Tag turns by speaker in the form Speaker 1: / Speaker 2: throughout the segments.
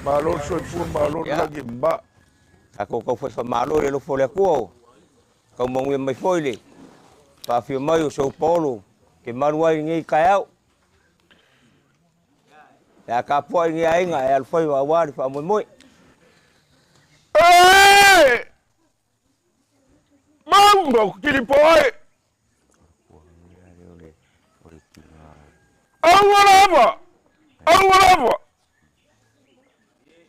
Speaker 1: Malo le soifua malo le lagi e mama.
Speaker 2: Tatou tau faamalo i le alofa o le Atua ua tau manuia mai foi le faafio mai o Sou Paolo ke malu ai i lenei taeao. Le a tapuai lenei aiga e alofaiva aua le faamoemoe.
Speaker 1: Ee! Mauga o Kilipoe! Aua lava! Aua lava!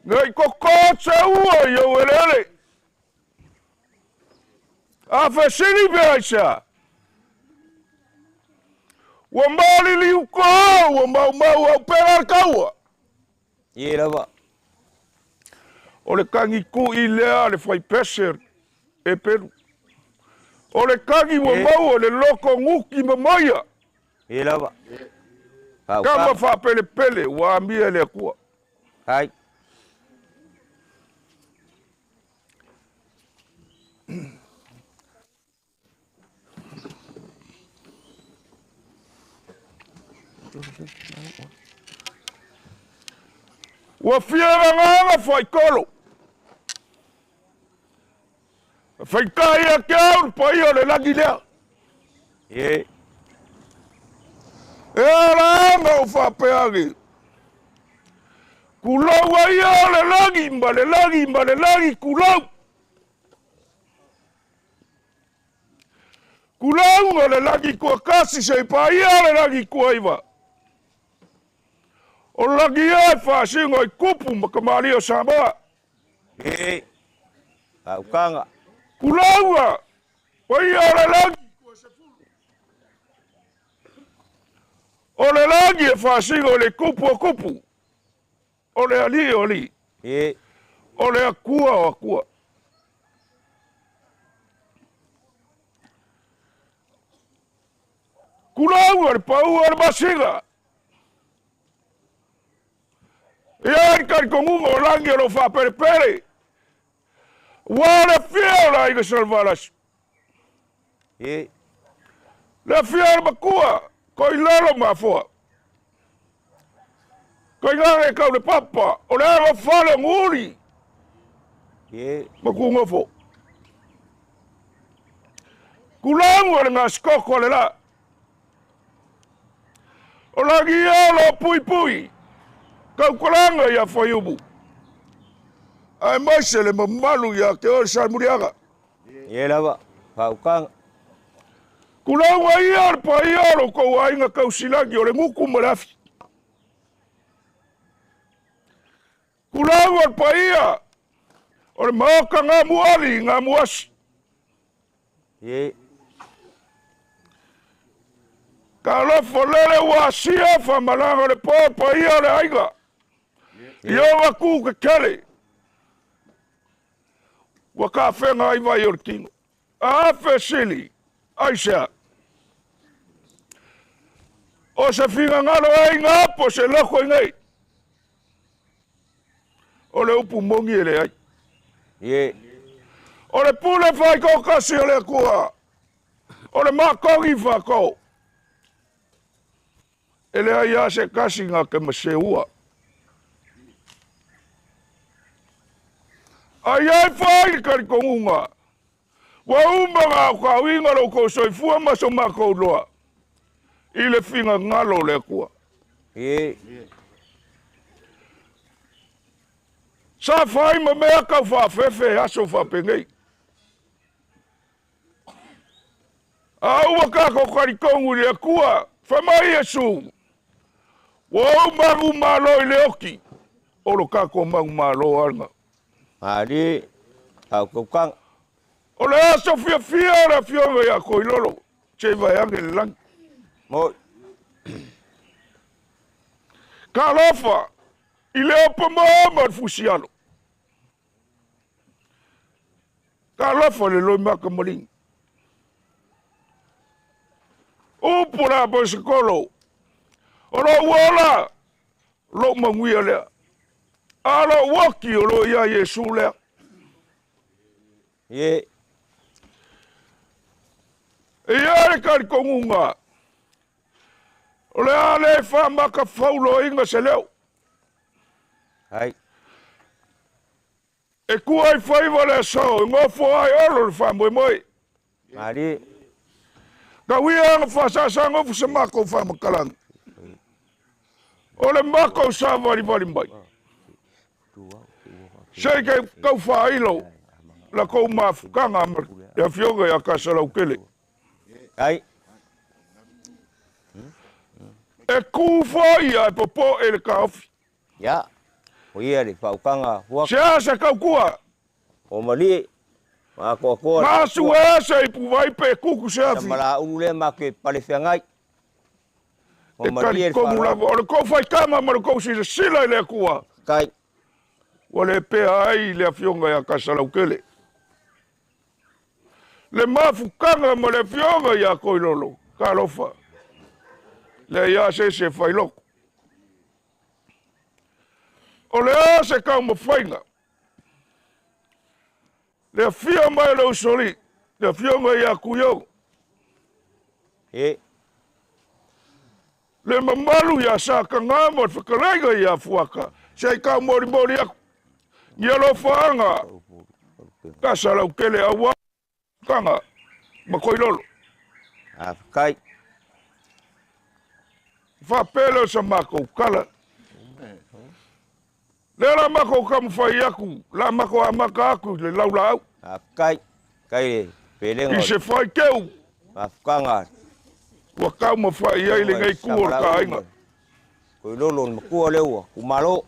Speaker 1: Nei koko se ua i ou eleele. A fesili pe aisea? Ua maliliu ko, ua maumau au pela le kaua.
Speaker 2: Ie lava.
Speaker 1: O le kagi kuʻi lea a le faipese e pelu. O le kagi ua maua le loko guki ma moia.
Speaker 2: Ie lava.
Speaker 1: Kama faapelepele ua amia e le Atua.
Speaker 2: Ai.
Speaker 1: Ua fia lagaga faitolo. Faitai ia te au le paia o le lagi lea.
Speaker 2: Ie.
Speaker 1: E ala ona ou faapea ane, Kulou ai ia o le lagi ma le lagi ma le lagi, kulou. Kulou o le lagi tuatasi seia paia o le lagi tuaiva. O le lagi ia e faasino i tupu ma tamalii o Samoa.
Speaker 2: E faautaga.
Speaker 1: Kulaua, paia o le lagi. O le lagi e faasino i le tupu o tupu, o le alii o alii,
Speaker 2: E
Speaker 1: o le Atua o atua. Kulaua le paua o le masina. Ia le talitonuga o lagi o lo o faapelepele, ua le afio o le aiga Salevalasi.
Speaker 2: E.
Speaker 1: Le afio o le matua, Koilalo ma Afoa. Koinane tau le papa, o le alo fale o Nuuli.
Speaker 2: E.
Speaker 1: Ma Kugofo. Kulagu o le gasikoko o le la. O lagi ia o lo puipui, tautalaga ia Faiumu, aemaise le mamalu ia te oe Salemuliaga.
Speaker 2: Ie lava, faautaga.
Speaker 1: Tulaga ia o le paia o lo tou aiga tausilagi o le gutu ma le afi. Tulaga o le paia o le maota Gamuali Gamuasi.
Speaker 2: Ie.
Speaker 1: Talofa lele ua asia faamalaga o le po paia o le aiga. I ona tu tetele. Ua tafega ai vai o le tino. A fesili, aisea? O se finagalo e iga po se loko i nei. O le upu moni e leai.
Speaker 2: Ie.
Speaker 1: O le pule faitoatasi o le Atua, o le makogi faatoo. E leai lava se tasi na te ma seua. Ai ai fai le talitonuga. Ua uma ona aokaoina lo outou soifua ma so matou loa i le finagalo o le Atua. Sa fai ma mea tau faafefe aso faapenei. A ua tatou talitonu i le Atua, fai mai Iesu, ua ou manumalo i le oti, o lo tatou manumalo lava lena.
Speaker 2: Malie, faautautaga.
Speaker 1: O le aso fiafia o le Afioga ia Toilolo, se i vaeane le lagi.
Speaker 2: Moi.
Speaker 1: Talofa i le opo moa ma le fusialo. Talofa i le loimata maligi. Upu la Aposetolo, o lou ola, lou manuia lea. A lou oki o lo ia Iesu lea.
Speaker 2: Ie.
Speaker 1: E ia le talitonuga, o le a le faamakafauloaina se leo.
Speaker 2: Ai.
Speaker 1: E tua i faiva le aso, e nofo ai olo le faamoemoe.
Speaker 2: Malie.
Speaker 1: Tau ia na faasaasagofu se matou faamatalaga. O le matou savalivali mai. Se i tau faailo la tou mafutaga ma le afioga ia Kasalautele.
Speaker 2: Ai.
Speaker 1: E ku foi ae popoe le taofi.
Speaker 2: Ia, o ia le faautaga huaka.
Speaker 1: Se a se tautua.
Speaker 2: O malie, ma atoatoa le
Speaker 1: Ma asu e ese i puvai pe kuku se afi.
Speaker 2: Samalaulu lea ma ke palefeagai. O
Speaker 1: E
Speaker 2: malie le
Speaker 1: talitonu
Speaker 2: faaaloalo.
Speaker 1: lava, o le tou faitama ma le tou silasila i le Atua.
Speaker 2: Kai.
Speaker 1: Ua le pea ai le afioga ia Kasalautele. Le mafutaga ma le afioga ia Toilolo, talofa. Leai lava se isi e failoko. O le a se taumafaiga? Le afio mai o le usolii, le afioga ia Tuiono.
Speaker 2: E.
Speaker 1: Le mamalu ia Sataga ma le fetalaiga ia Fuata, se i taumolimoli atu ni alofaaga Kasalautele aua Taga ma Koilolo.
Speaker 2: Faafetai.
Speaker 1: Faapea lea o sa matou tala. Lea la matou taumafai atu, la matou amata atu i le laulaau.
Speaker 2: Faafetai. Kai le pelega
Speaker 1: I se faiteu.
Speaker 2: Mafutaga.
Speaker 1: Ua taumafai ai lenei itu o le taaiga.
Speaker 2: Koilolo le matua lea ua kumalo.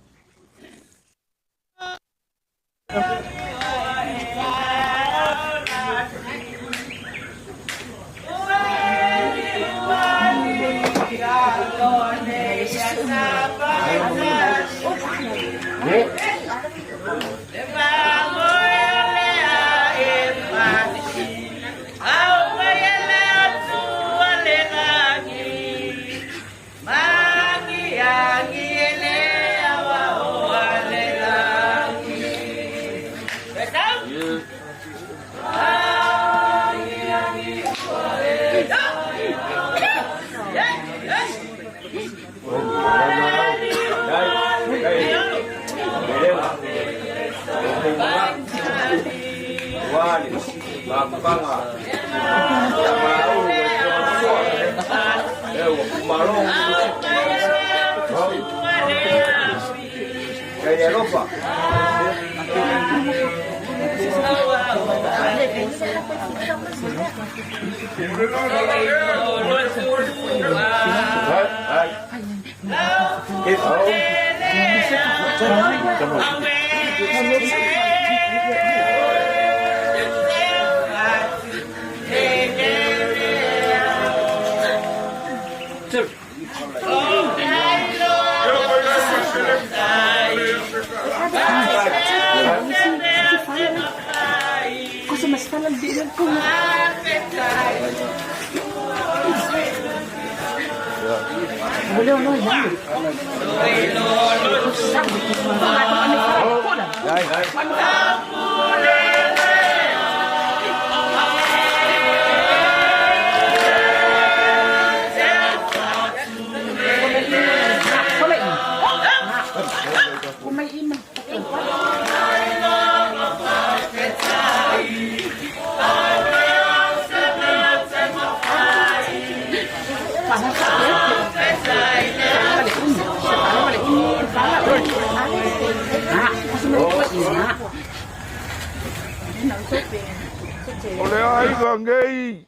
Speaker 1: O le aiga nei,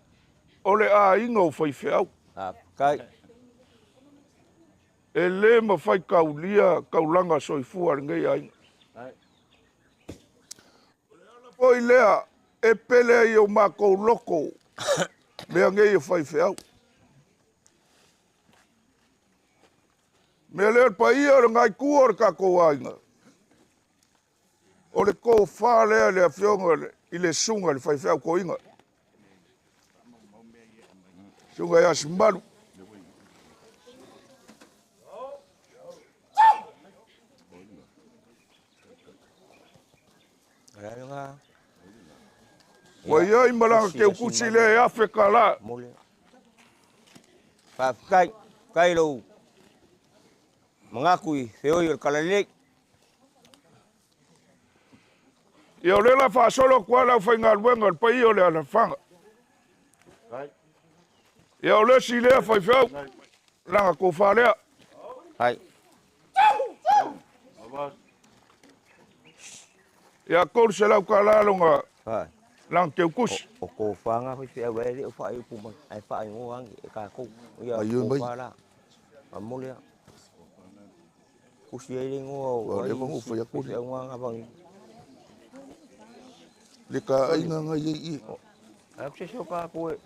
Speaker 1: o le aiga o faifeau.
Speaker 2: Faafetai.
Speaker 1: E lē mafai taulia taulaga soifua a lenei aiga. O le ala foi lea e pele ai i o matou loto mea nei o faifeau. Mea lea o le paia o lena itu o le tatou aiga, o le tofa lea i le afioga i le susuga i le faifeau toeaina, susuga ia Simalu. Ua i ai ma lana teukusi lea e $1,000.
Speaker 2: Faafetai, faafetai lou manatu i feoi o le talalelei.
Speaker 1: Ia o lea la faasolo atu lava le aufaigaluega o le paia o le alafaga. Ia o le isi lea faifeau, lana tofa lea.
Speaker 2: Hai.
Speaker 1: Ia $300 lona
Speaker 2: Hai.
Speaker 1: lana teukusi.
Speaker 2: O tofa faifeau e le o faaiupu mai, ae faaigoa agi e tatou. Ia
Speaker 3: Ai, oi mai.
Speaker 2: tofa la. A mole a. Kusi ai le igoa o
Speaker 3: Ua
Speaker 2: ai
Speaker 3: leva ona ou fai atu le-
Speaker 2: faifeau nga vangi.
Speaker 3: Le ka aiga nga iai i.
Speaker 2: Ai ku se se o ka ko e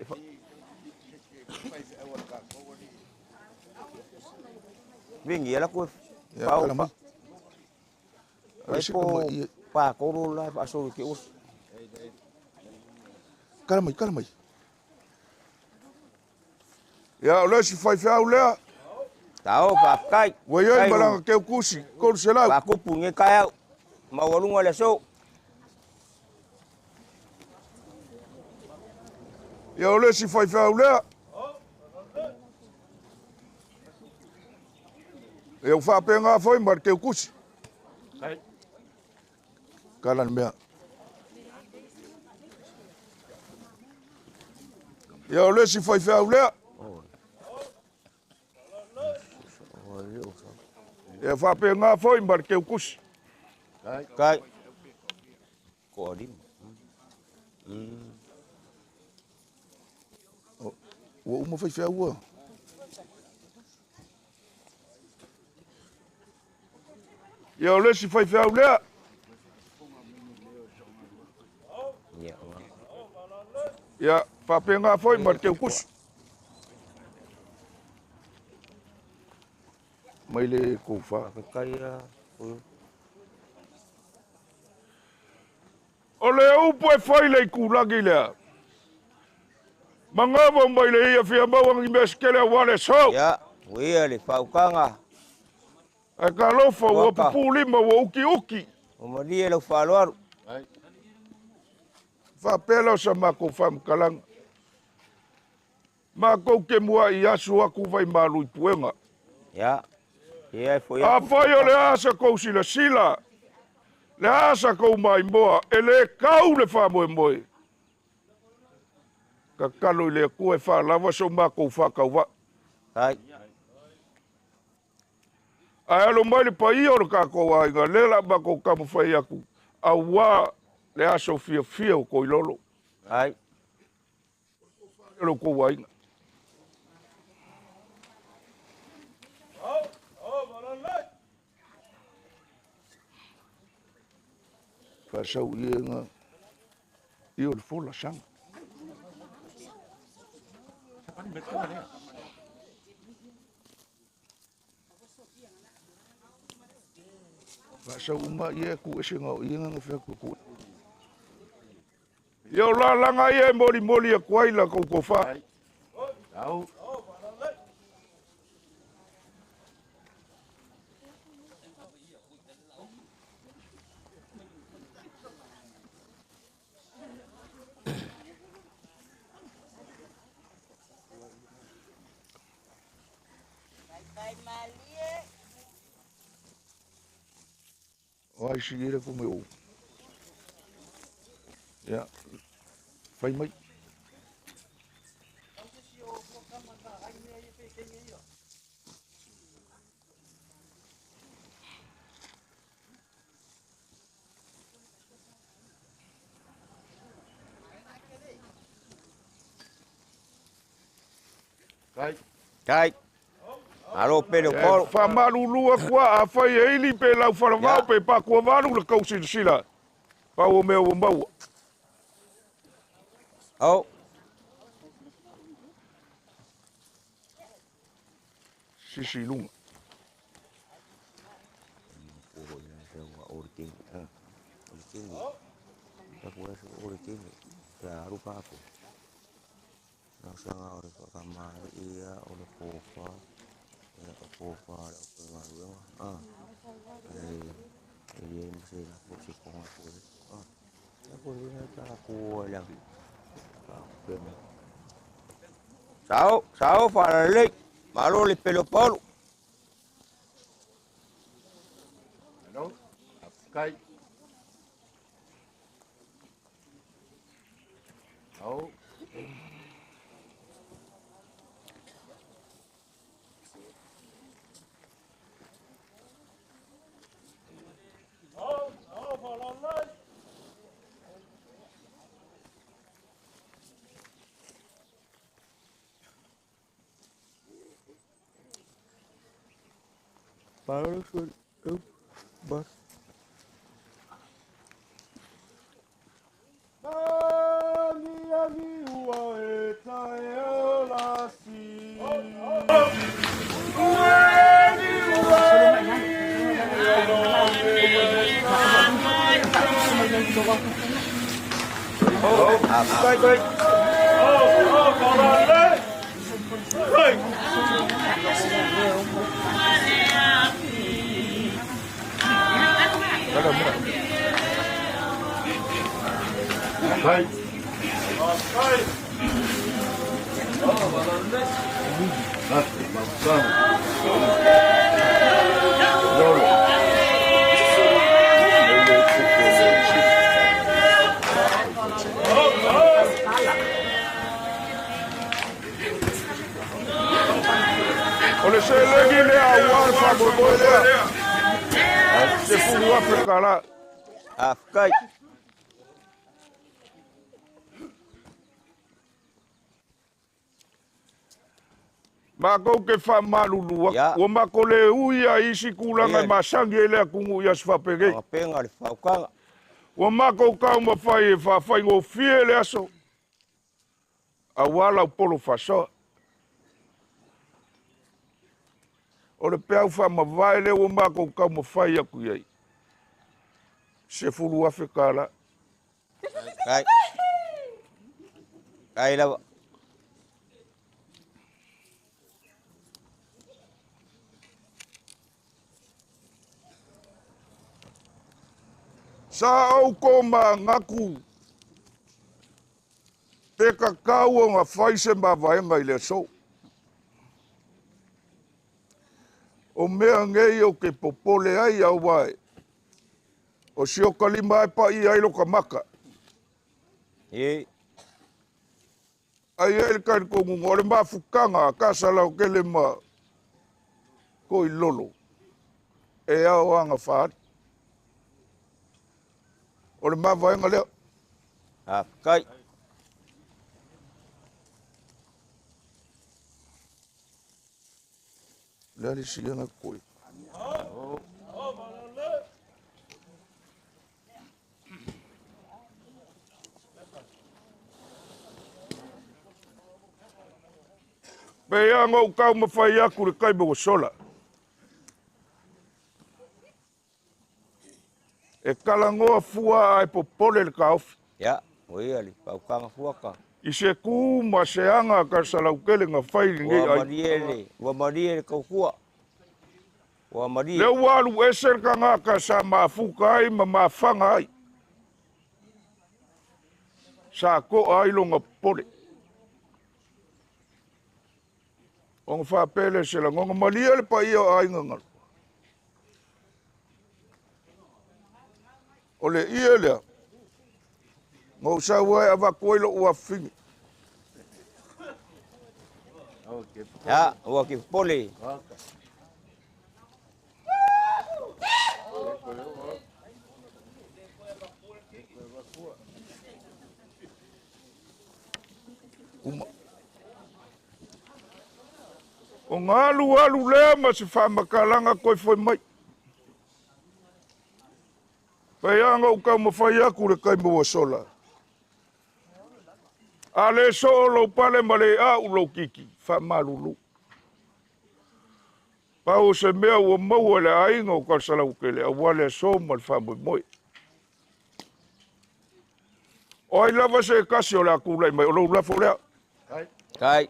Speaker 2: Vingi ala ko
Speaker 3: Ia
Speaker 2: pao
Speaker 3: kala
Speaker 2: pa.
Speaker 3: mai.
Speaker 2: Ai
Speaker 3: Ai se
Speaker 2: po
Speaker 3: ka mai i.
Speaker 2: pa koro la pa so ke us.
Speaker 3: Kala mai, kala mai.
Speaker 1: Ia o le isi faifeau lea,
Speaker 2: Tao faafetai.
Speaker 1: ua i ai ma lana teukusi, 300.
Speaker 2: Fakupu nge kai au. Maualuga le aso.
Speaker 1: Ia o le isi faifeau lea. Ia ua faapena foi ma le teukusi.
Speaker 3: Kala le mea.
Speaker 1: Ia o le isi faifeau lea. Ia faapena foi ma le teukusi.
Speaker 2: Kai. Ko alim.
Speaker 3: Ua uma faifeau ua.
Speaker 1: Ia o le isi faifeau lea.
Speaker 2: Ia.
Speaker 1: Ia faapena foi ma le teukusi.
Speaker 3: Mai le tofa.
Speaker 2: Faafetai a.
Speaker 1: O le upu e fai le itulagi lea. Magava mai le ia fia maua ni mea se tele aua le aso.
Speaker 2: Ia, ua ia le faautaga.
Speaker 1: Ae talofa ua
Speaker 2: Waka.
Speaker 1: pupulima ua ukiuki.
Speaker 2: Ua malie lau faaaloalo.
Speaker 1: Faapea lea o sa matou faamatalaga. Matou te muai asu atu vai malu i puega.
Speaker 2: Ia. Ia e foi atu.
Speaker 1: Afai o le a sa kou silasila, le a sa kou maimoa, e lē kau le faamoemoe. Tatalo i le Atua e faalava so matou faatauvaa.
Speaker 2: Ai.
Speaker 1: Ae alo mai le paia o le tatou aiga, lea o le a matou taumafai atu, auā le aso fiafia o Toilolo,
Speaker 2: Ai.
Speaker 1: o lo outou aiga.
Speaker 3: Faasau i e nga.
Speaker 1: I o le folasaga.
Speaker 3: Faasau uma i e ku ese nga o i nga nga fea ku ku.
Speaker 1: Ia o lalaga ia e molimoli atu ai la kou tofa.
Speaker 3: O ai si i le ku me o. Ia. Fai mai.
Speaker 2: Tai. Alo pele o Paolo.
Speaker 1: Faamalulu aku a afai e ili pe lau falavao pe pakuavalu le kausilasila. Pau o mea ua maua.
Speaker 2: Au.
Speaker 1: Sisi i luga.
Speaker 2: Sao, sao faalalelei. Malo le pele o Paolo.
Speaker 3: Kai. Au.
Speaker 2: Paolo bas.
Speaker 1: O le selegi lea auā le faamoemoe lea. 10,000 tala.
Speaker 2: Afkai.
Speaker 1: Makou ke faamalulu aku. Ua makou le ui a isi kulaga e masagi ai le atunuu i aso faapenei.
Speaker 2: Penga le faukaga.
Speaker 1: Ua makou taumafai e faafaigofie le aso auā lau polo faasoa. O le peau faamavae lea ua makou taumafai aku i ai. 10,000 tala.
Speaker 2: Kai. Kai lava.
Speaker 1: Sa ou ko magaku pe kakau o ngā fai se mavaenga i le aso. O mea ngei o ke popole ai au wae. O si o kalima e pa i ai lo ka maka.
Speaker 2: E.
Speaker 1: Ai e le kai kongunga o le mafukanga ka sala o kele ma ko i lolo. E ao anga whaari. O le mavaenga lea.
Speaker 2: Afkai.
Speaker 3: Lea le sianga koe.
Speaker 1: Pe ia ngau kau mawhai aku le kai mo sola. E kalangoa fua ai popole le kaofi.
Speaker 2: Ia, o ia le paukanga fuaka.
Speaker 1: I se ku ma se anga ka salaukele ngā whai ngei
Speaker 2: Ua
Speaker 1: ai.
Speaker 2: marie le, ua marie le kaukua. Ua marie.
Speaker 1: Le ua alu ese ka ngā ka sa mafuka ai ma mawhanga ai. Sa koa ai longa popole. O ngā whapele se la ngonga malia le pa ia o ai ngangalo. O le ia lea, ngau sau ai awaku ai lo ua whini.
Speaker 2: Ia, aua ke popole.
Speaker 1: Uma. O galu alu lea ma se faamatalaga toe foi mai. Pei lava ona ou taumafai atu i le taimi ua sola. A le soo lou pale ma le a'u lou titi, faamalulu. Pau o se mea ua maua e le aiga o Talisalautele aua le aso ma le faamoemoe. O ai lava se tasi o le a tulai mai, o lou lafo lea.
Speaker 2: Kai.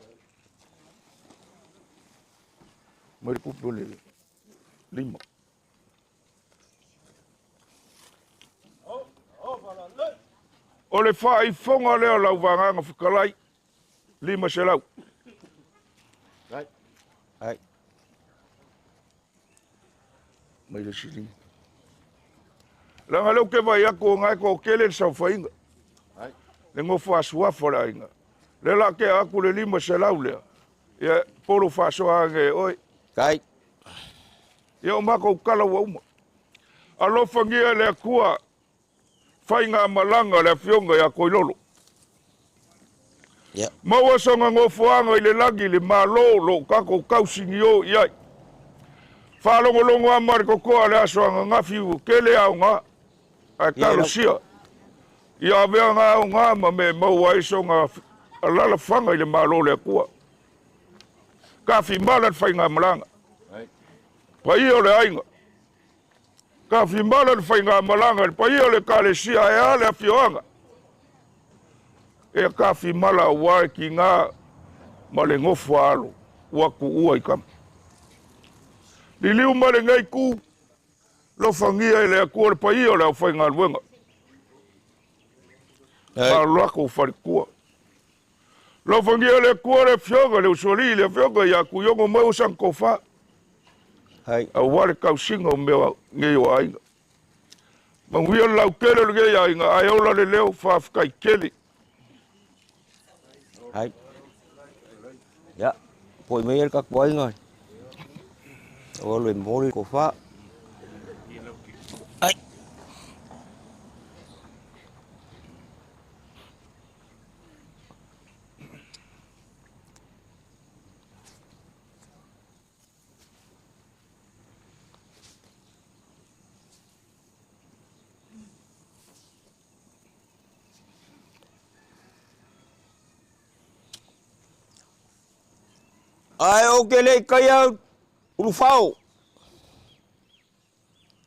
Speaker 1: Mai le kupi o le lima. O le faaifoga lea o lau vagaga fetalai, 500.
Speaker 2: Ai.
Speaker 1: Mai le isi lima. Leaga lea ou te vaai atu o na e toatele le saofaiga. Le nofo asuafa o le aiga. Lea la tea atu le 500 lea. Ia, polo faasoa ane e oe.
Speaker 2: Kai.
Speaker 1: Ia o matou tala ua uma. Alofagia e le Atua faigamalaga a le Afioga ia Toilolo.
Speaker 2: Ia.
Speaker 1: Maua sona nofoaga i le lagi i le Malo o lo o tatou tausinio i ai. Faalogologo ama le totoa i le aso ananafi ua tele aoga, ae talosia ia avea na aoga ma mea e maua ai sona alalafaga i le Malo o le Atua. Tafimala le faigamalaga. Paia o le aiga. Tafimala le faigamalaga i le paia o le Ekalesia ae a le afioaga. Ea tafimala aua e tiga ma le nofo a alo ua tuua i tama. Liliu ma lenei itu, lofagia e le Atua le paia o le aufaigaluega. Malo faletua. Lofagia e le Atua le afioga i le Usoalii, le afioga ia Tuiono mai o sana tofa. Aua le tausiga o mea nei o aiga. Manuia le lautele o lenei aiga, ae ola le leo, faafetai tele.
Speaker 2: Hai. Ia, poi mai le tatou aiga. O le momoli tofa. Ai. Ae ou te le i taia ulufao,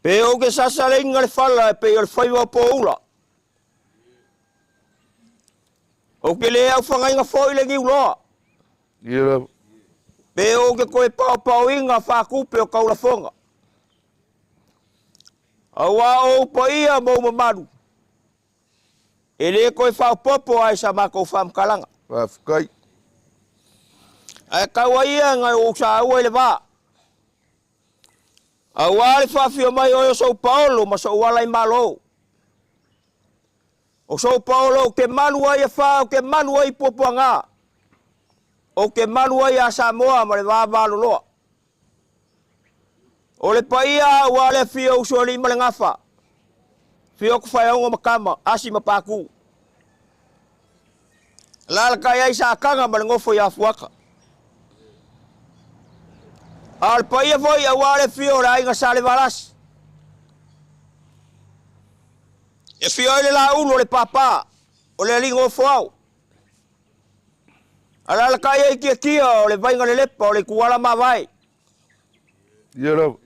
Speaker 2: pe ou te sasaleina le fala e pei o le faiva o poula. Ou te le aufagaina foi le niuloa.
Speaker 1: Ia lava.
Speaker 2: Pe ou te toe paopaoina faatupe o taulafoga. Auā o ou paia ma ou mamalu, e le toe faaopoopo ai sa matou faamatalaga.
Speaker 1: Faafetai.
Speaker 2: Ae tau ai ia na ou saua i le va, auā le faafio mai oe o sou paolo ma sou ala i Malo. O sou paolo ou te malu ai afa, ou te malu ai i puapuaga, ou te malu ai ia Samoa ma le vavaloloa. O le paia aua le afio o Usoalii ma le Gafa, afio atu Faeaogo ma Tama, Asi ma Patu. Alalatai ai Sataga ma le nofo ia Fuata. A o le paia foi aua le afio o le aiga Salevalasi. E afio ai le Laulu o le Papa, o le alii nofo ao. Alalatai ai Tiatia o le Vaiga Lelepa o le Ituala Mavae.
Speaker 1: Ia lava.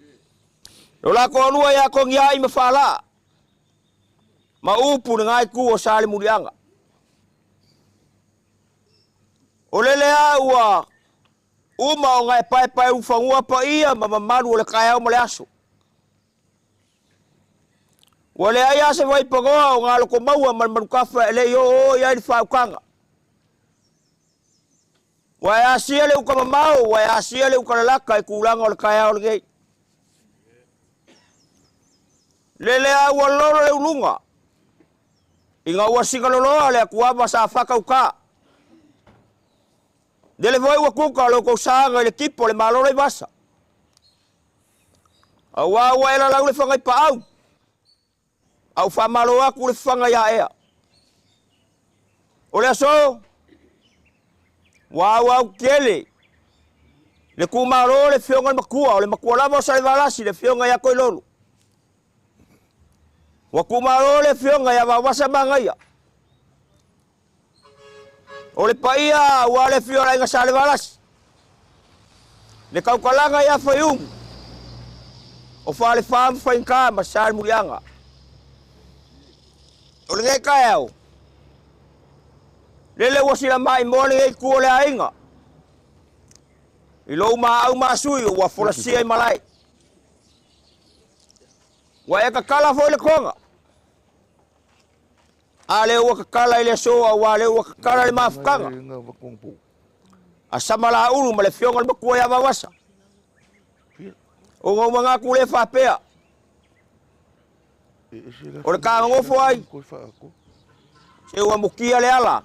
Speaker 2: Lo la toalua ia Togiai ma Falaa, ma upu lena itu o Salemuliaga. O lele a ua uma ona e paepae ulufanua paia ma mamalu o le taeao ma le aso. Ua leai lava se vaipanoa o nā lotomaua ma le malutafa e le i oo i ai le faautaga. Ua e asia le uta mamao, ua e asia le uta lalata i tulaga o le taeao lenei. Lele a ua lolo le uluga, ina ua sigaloloa le atuava sa fatauta. Lele foi ua kuka o lo outou saga i le kipo o le Malo Laivasa. Auā ua e lalau le faga i paau, a ua faamalo atu le faga ia ea. O le aso, ua auau tele le kumalo o le afioga i le matua, o le matua lava o Salevalasi, le afioga ia Toilolo. Ua kumalo le afioga ia Vaovasa Magaia. O le paia aua le afio o le aiga Salevalasi, le tautalaga ia Faiumu, o Falefa ma Faigata ma Salemuliaga. O lenei taeao, lele ua silamaimoa lenei itu o le aiga, i lou maau masui ua folasia i malae. Ua e tatala foi le toga, A lea ua tatala i le aso aua lea ua tatala le mafutaga a Samalaulu ma le afioga i le matua ia Vauasa. Ona ou manatu lea faapea, o le taganofo ai, se ua mutia le ala.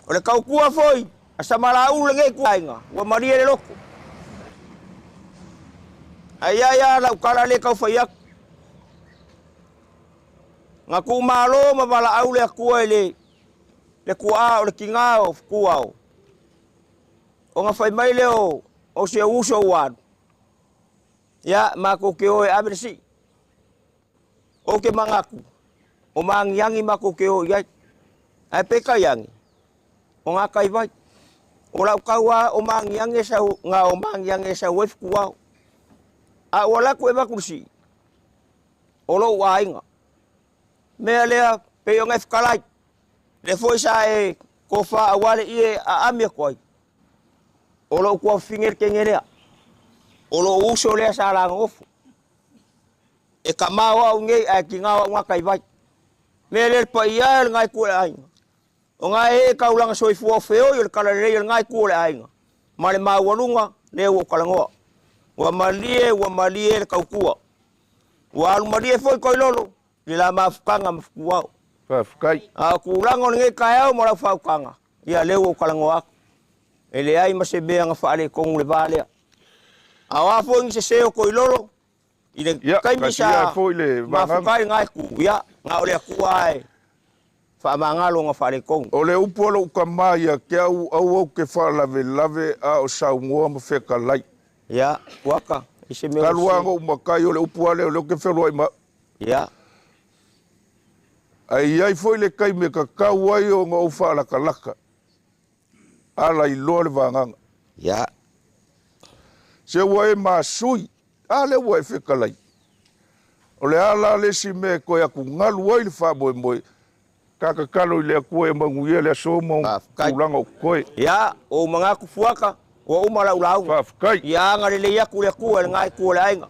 Speaker 2: O le tautua foi a Samalaulu lenei ituaiga, ua malie le loto. Ae ia ia lau tala lea tau fai atu. Na tuumalo ma valaau le Atua i le le tuaa o le tiga o Futuao, ona fai mai lea o o si ou uso ua alu, ia, matou te o e ave le sii. Ou te manatu, o maagiagi matou te o i ai. Ae peitai ane, o gata i vai. O lau tau lava o maagiagi e sau, na o maagiagi e sau ai Futuao. A ua alu atu e avatu le sii, o lou aiga. Mea lea, pei ona e fetalai, lea foi sa e tofa aua le ie e aami atu ai, o lou tuafafine le teine lea, o lou uso lea sa lagonofo. E kama o au nei ae tiga o au gata i vai. Mea lea le paia e o lena itu o le aiga, o na e ee taulaga soifua o feoi o le talalelei o lena itu o le aiga, ma le maualuga lea ua ou talanoa. Ua malie, ua malie le tautua. Ua alu malie foi Toilolo i le la mafutaga ma Futuao.
Speaker 1: Faafetai.
Speaker 2: A o tulaga o lenei taeao ma lau faautaga, ia lea ua ou talanoa atu. E leai ma se mea na faaletonu i le va lea. A o a foi ni sese o Toilolo i le
Speaker 1: Ia,
Speaker 2: taimi
Speaker 1: tasi ia
Speaker 2: sa
Speaker 1: foi le
Speaker 2: mafuta
Speaker 1: vagaga.
Speaker 2: ai lena itu, ia, na o le Atua lava e faamagalo ona faaletonu.
Speaker 1: O le upu a lou tama ia te au, aua ou te faalavelave a o saunoa ma fetalai.
Speaker 2: Ia, Puaka, i se mea ua
Speaker 1: Talu lava
Speaker 2: sese.
Speaker 1: ona ou matai o le upu lava lea o lea ou te feoloai ma au.
Speaker 2: Ia.
Speaker 1: Ae i ai foi le taimi e tatau ai ona ou faalatalata, ala iloa le vagaga.
Speaker 2: Ia.
Speaker 1: Se ua e masui, a lea ua e fetalai. O le a la le isi mea e toe atugalu ai le faamoemoe, Ta tatalo i le Atua e manuia le aso ma ona
Speaker 2: Faafetai.
Speaker 1: tulaga o totoe.
Speaker 2: Ia, ua ou manatu Fuata, ua uma lau lauga.
Speaker 1: Faafetai.
Speaker 2: Ia agalelei atu le Atua i lena itu o le aiga.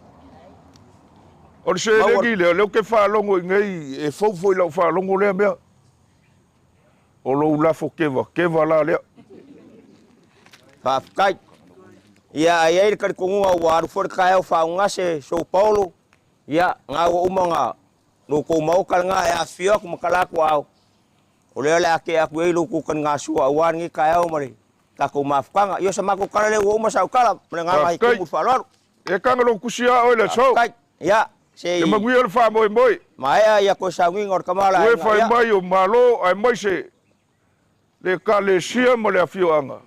Speaker 1: O le
Speaker 2: Maua
Speaker 1: seleni lea, o lea ou te faalogo i nei, e fou foi i lau faalogo lea mea. O lou lafo kevakeva la lea.
Speaker 2: Faafetai. Ia, ae i ai le talitonuga ua alu foi le taeao faaugase Sou Paolo, ia, na ua uma ona Lo outou maota lena e afifio atu ma tala atu aao, o lea o le a tea atu i ai lo outou taligasua aua lenei taeao ma le tatou mafutaga. Ia o sa matou tala lea ua uma sau tala ma le agaga e
Speaker 1: Faafetai.
Speaker 2: tumu i le faaaloalo.
Speaker 1: E taga lou tusi a oe le aso.
Speaker 2: Faafetai. Ia, se
Speaker 1: E
Speaker 2: i
Speaker 1: manuia le faamoemoe.
Speaker 2: maea ia toe sauniga o le tama o le
Speaker 1: Ua e
Speaker 2: aiga.
Speaker 1: fai
Speaker 2: Ia.
Speaker 1: mai o Malo aemaise le Ekalesia ma le afioaga,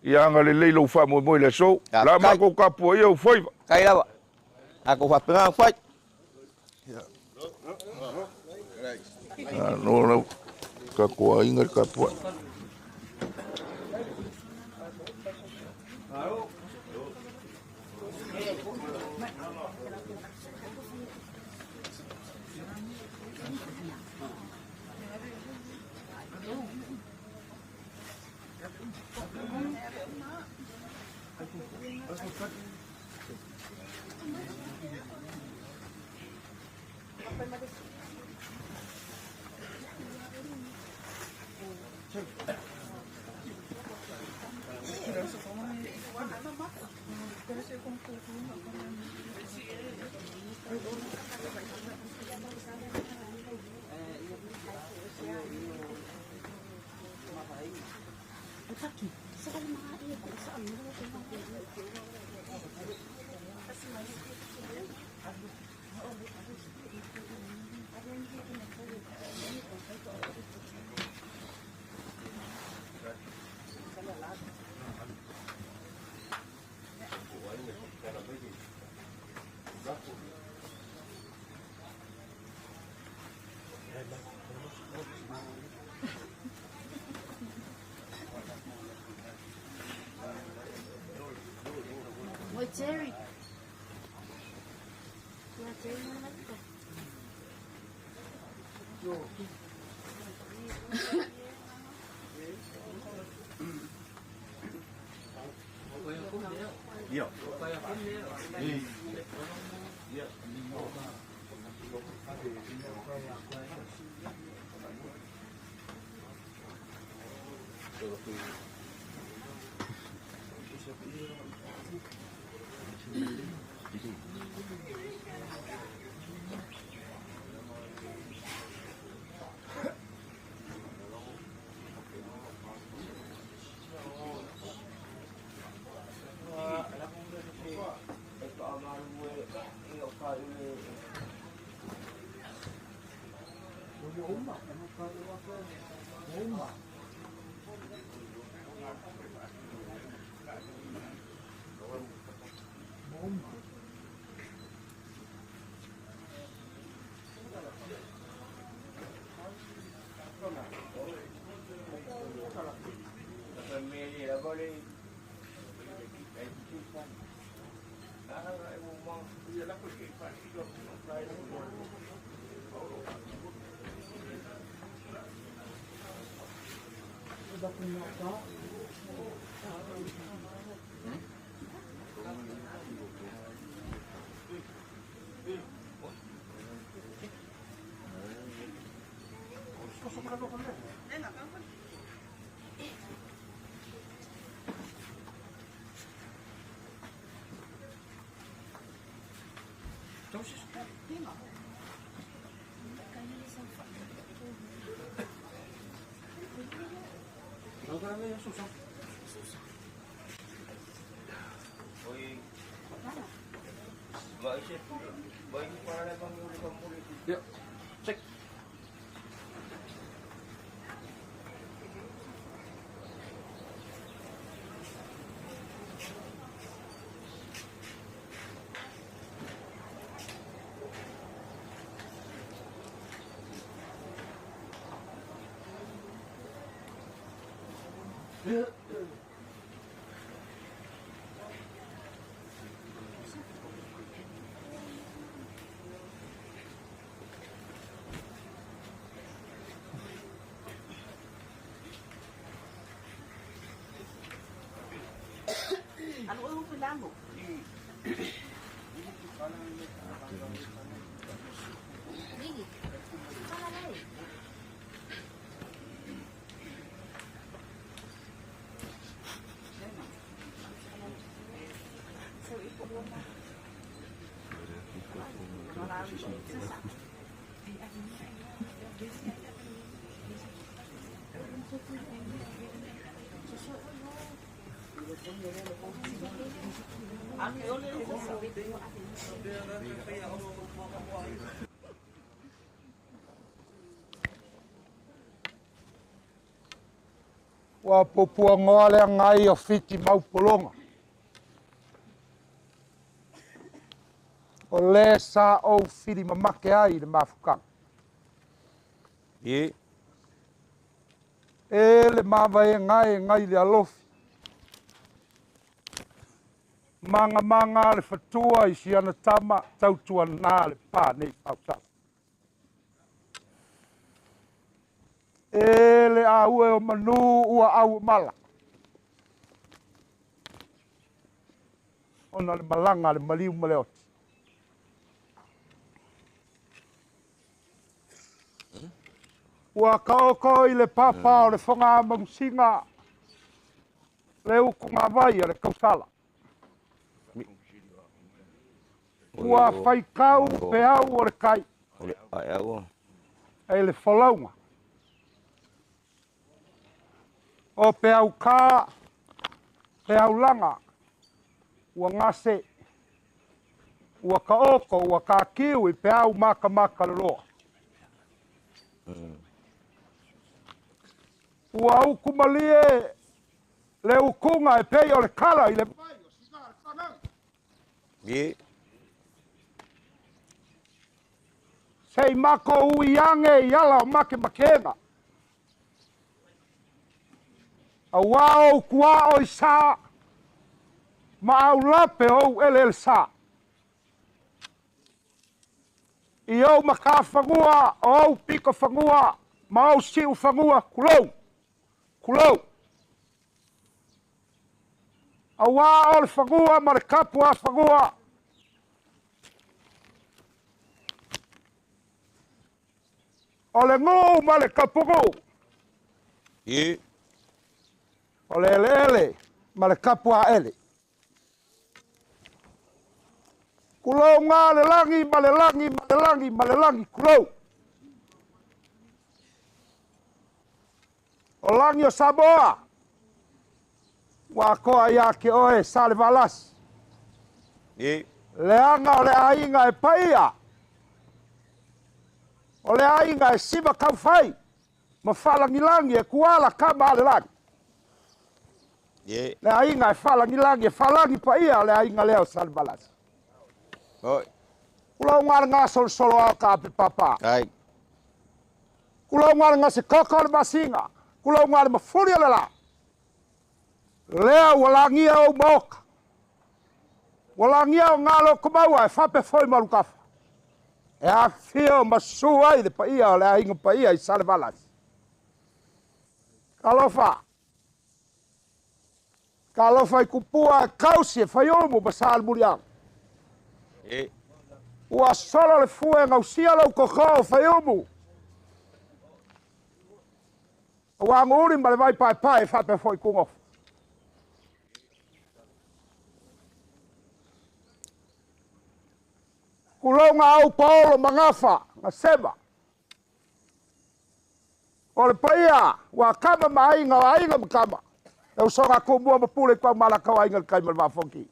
Speaker 1: ia agalelei lou faamoemoe i le aso. La
Speaker 2: Faafetai.
Speaker 1: matou tapuaia ou faiva.
Speaker 2: Faafetai lava. Tatou faapena ona fai.
Speaker 1: Malo lau tatou aiga le tapuai.
Speaker 4: Jerry. Jerry
Speaker 1: Ua puapuagoa le agai o Fiti maupologa. O lē sa ou fili mamake ai i le mafutaga.
Speaker 2: E.
Speaker 1: E le mavaega e gai le alofi. Magamaga le fatua i siana tama tautuanā le pa nei pausasa. E le aue o manu ua au mala. Ona le malaga le maliu ma le oti. Ua kaoko i le papa o le whanga magusiga le uku ngā a le kausala. Ua whaikau peau o le kai. E le whalauga.
Speaker 5: O peau ka, peau laga, ua gase, ua taoto, ua tatiu i peau matamata loloa. Ua utu malie le utuga e pei o le kala i le vai o sigā le fanau. Se i matou ui age i ala o makemakega. Auā ou tuaoi sa ma aulape o ou eleele sa. I ou matafanua, o ou pitofanua, ma ou siufanua, tulou, tulou. Auā o le fanua ma le tapuafanua. O le nuu ma le tapunuu. O le eleele ma le tapuaele. Tulou ga le lagi ma le lagi ma le lagi ma le lagi, tulou. O lagi o Samoa, ua atoa ia te oe Salevalasi. Leaga o le aiga e paia, o le aiga e sima taufai ma faalagilagi e tuala tama a le lagi. Le aiga e faalagilagi e faalagi paia o le aiga lea o Salevalasi. Tulou ga le gasolosolo ao ka ape papa. Tulou ga le gasekoko o le masina. Tulou ga le mafuli o le la. Lea ua lagia ou maoka. Ua lagia o galo komaua e fape foi malukafa. E afio ma susu ai le paia o le aiga paia i Salevalasi. Talofa. Talofa i kupua e kausi e Faiumu ma Salemuliaga. Ua solo le fue gausia lou koko o Faiumu. Ua aguuli ma le vai paepae e faapea foi Tugofa. Tulou ga au paolo ma gafa, gasema. O le paia ua kama ma aiga o aiga ma kama. Le usoga a Tumua ma Pule i Taumalaka o Aiga i le Tai ma le Vaa o Fonoti.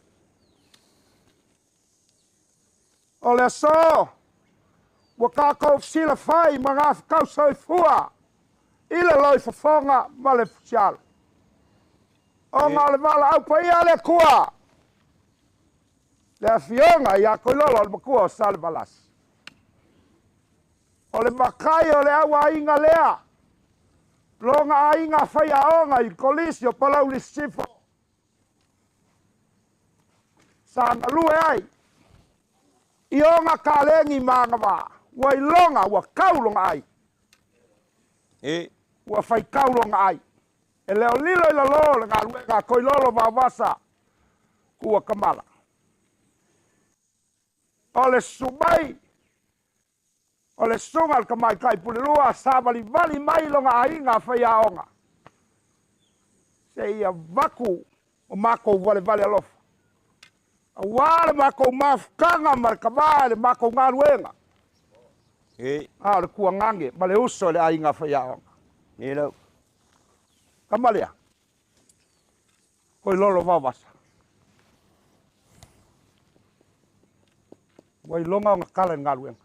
Speaker 5: O le aso ua tatou fesilafai ma gafatau soifua i le loifofoga ma le fusialo. Ona o le valaau paia a le Atua, le afioga ia Toilolo o le matua o Salevalasi. O le matai o le au aiga lea, lona aiga faiaoga i le Kolisi o Palauli Sisifo, sa galue ai i ona kalegi ma agavaa, ua iloga ua tau lona ai. Ua faitau lona ai. E le o lilo i lalo le galuega a Toilolo Vaovasa Tua Kamala. O le susu mai o le susuga i le tamaitai Pulelua sa valivali mai lona aiga a faiaoga seia avatu o matou valevale alofa aua le matou mafutaga ma le tama i le matou galuega, a o le tuagage ma le uso i le aiga a faiaoga. Tama lea, Toilolo Vaovasa. Ua iloga ona tala i le galuega.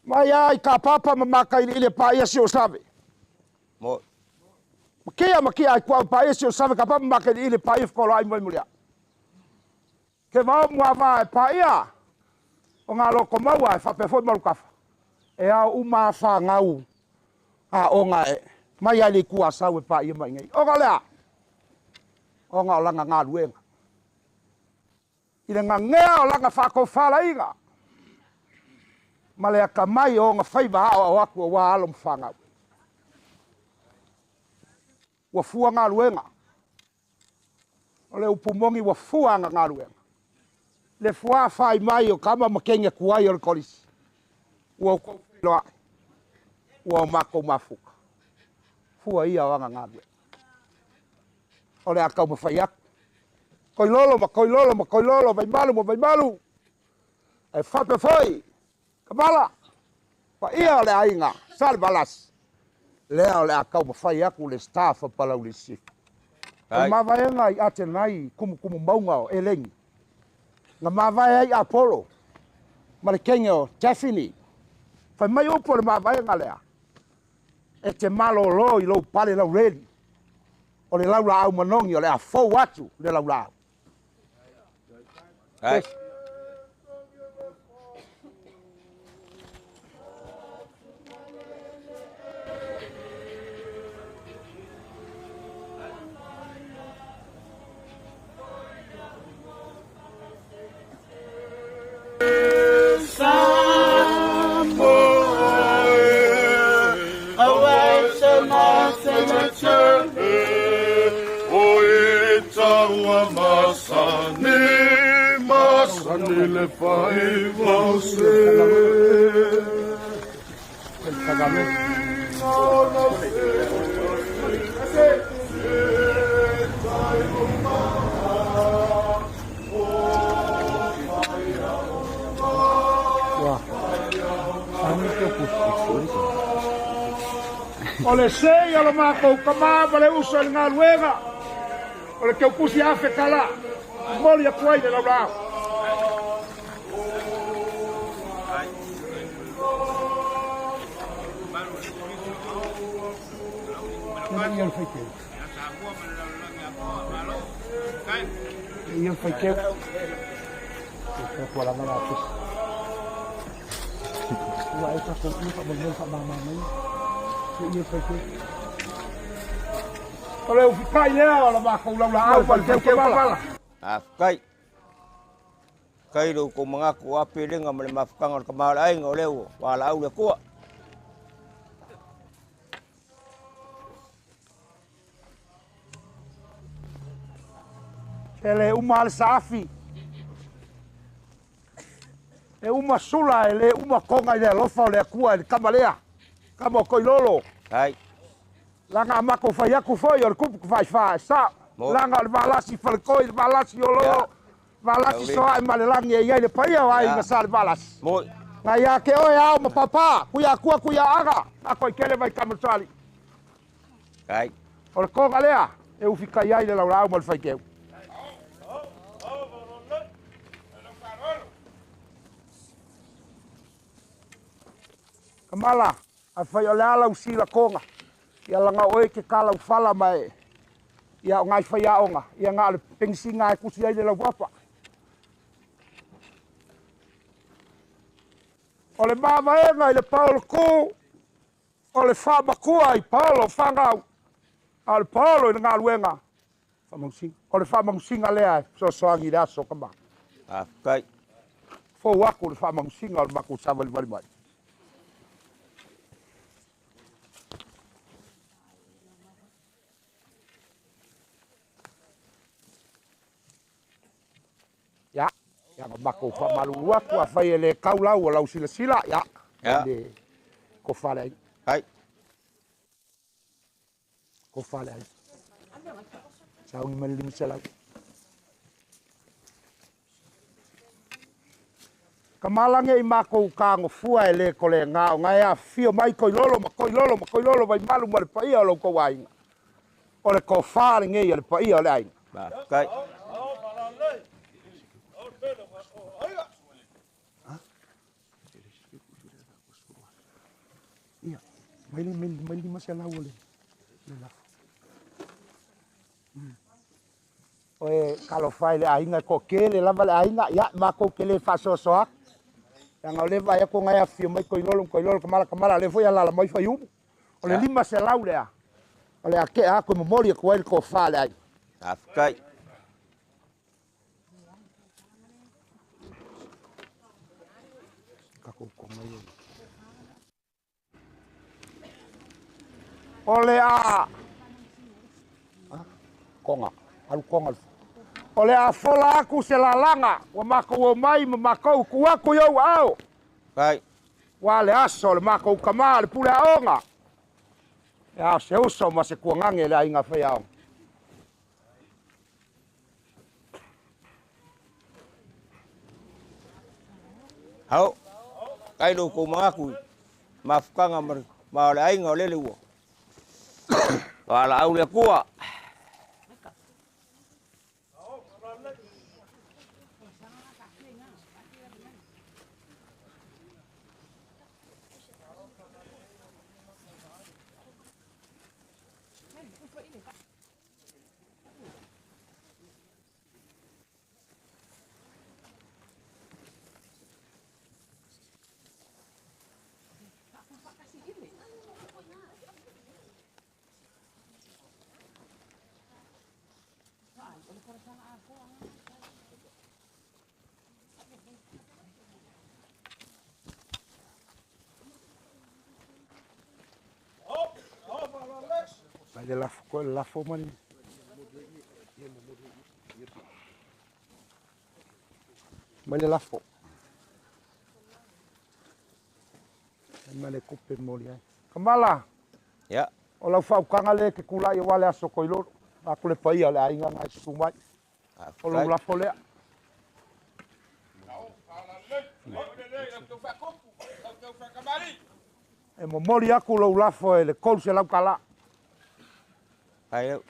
Speaker 5: Mai lava i Kapapa ma Makailiili e paia Siosave. Makia makia ai kuau paia Siosave Kapapa ma Makailiili e paia Fekoloai mai Muliau. Ke vao muavā e paia o ngā loko maua e faapea foi Malukafa. E ao uma a fanau aoga e mai ai le itu Asau e paia mai nei. Ona o le a? Ona o lana galuega. I le gagea o lana faatofalaiga ma le atamai o ona faiva aoao atu aua alo ma fanau. Ua fua galuega. O le upu moni ua fua ana galuega. Le fuafai mai o tama ma teine tuai o le Kolisi, ua outou feiloai, ua o matou mafuta. Fua ia o ana galuega. O le a taumafai atu. Toilolo ma toilolo ma toilolo, Vaimalu ma Vaimalu, ae faapea foi Kamala, paia o le aiga Salevalasi. Lea o le a taumafai atu le staff a Palauli i Sisifo. O le mavaega i Atenai kumukumumauga o Eleni, na mavae ai Apolo ma le teine o Tefini. Fai mai upu o le mavaega lea, e te malolo i lou pale lauleli, o le laulaau manogi o le a fou atu le laulaau. O le sei o le matou tama ma le uso i le galuega o le teupusi $1,000 momoli atu ai le laulaau. O le ufikai lea o le matou laulaau ma le teukamala.
Speaker 2: Faafetai. Faafetai lo outou manatu o apelega ma le mafutaga o le tama o le aiga o lea ua valaau le Atua.
Speaker 5: E le uma le saafi. E uma sula e le uma konga i le alofa o le Atua i le tama lea. Tama o Koilolo.
Speaker 2: Ai.
Speaker 5: Laga a matou fai atu foi o le kupu tafaifā e sa'o. Laga o le valasi falekoi, le valasi o lo, valasi soae ma le lagi e i ai le paia o aiga sa le valasi. Na ia te oe ao ma papa, kuia akua kuia aga, ako i kele vai kamasali.
Speaker 2: Ai.
Speaker 5: O le koga lea e ufikai ai le laulaau ma le faiteu. Kamala, afai o le a lau silakoga, ia laga o oe ke kalaufala ma e, ia o ngai faiaoga, ia na o le penisiga e tusi ai le laupapa. O le mavaega i le paolo ku, o le faamakua i paolo fanau, a o le paolo i le galuega, o le faamanusiga lea e fesoasoani i le aso kama.
Speaker 2: Faafetai.
Speaker 5: Fou aku le faamanusiga o le matou savalivali mai. Ia, ia na matou faamalulu atu afai e le kau lau o lau silasila, ia, le kofa le ai.
Speaker 2: Ai.
Speaker 5: Kofa le ai. Sauni mai le 500. Kamalange i makou kagofua e le kole ngā o ngai a fio mai koilolo ma koilolo ma koilolo vai malu ma le paia o lau kou aiga. O le kofa le ngei o le paia o le aiga.
Speaker 2: Faafetai.
Speaker 5: Ia, mai le mai mai 500 o le lafo. Oe kalofai le aiga ko kele lava le aiga, ia makou ke le faasoasoa. Leaga o le vaai atu ngai afifio mai koilolo koilolo kamala kamala le foi alala mai fai umu. O le 500 lea. O le ake atu e momoli atu ai le kofa le aiga.
Speaker 2: Faafetai.
Speaker 5: O le a konga, alu konga. O le a fola aku se lalaga, ua makou o mai ma makou ku aku i ou ao.
Speaker 2: Ai.
Speaker 5: Ua le aso o le makou kamā le pule aoga. E ao se uso ma se kuagage le aiga faiaoga.
Speaker 2: Hao. Kai lo kou manatu mafutaga ma le ma o le aiga o lele ua Valaau le Atua.
Speaker 5: Mai le lafo koe le lafo ma ni. Mai le lafo. Mai le kupe moli ai. Kamala.
Speaker 2: Ia.
Speaker 5: O lau faukaga lea e te tulai aua le aso Koilolo. Aku le paia o le aiga na e susu mai. O lou lafo lea. E momoli aku lou lafo e le 300 tala.
Speaker 2: Ai lau.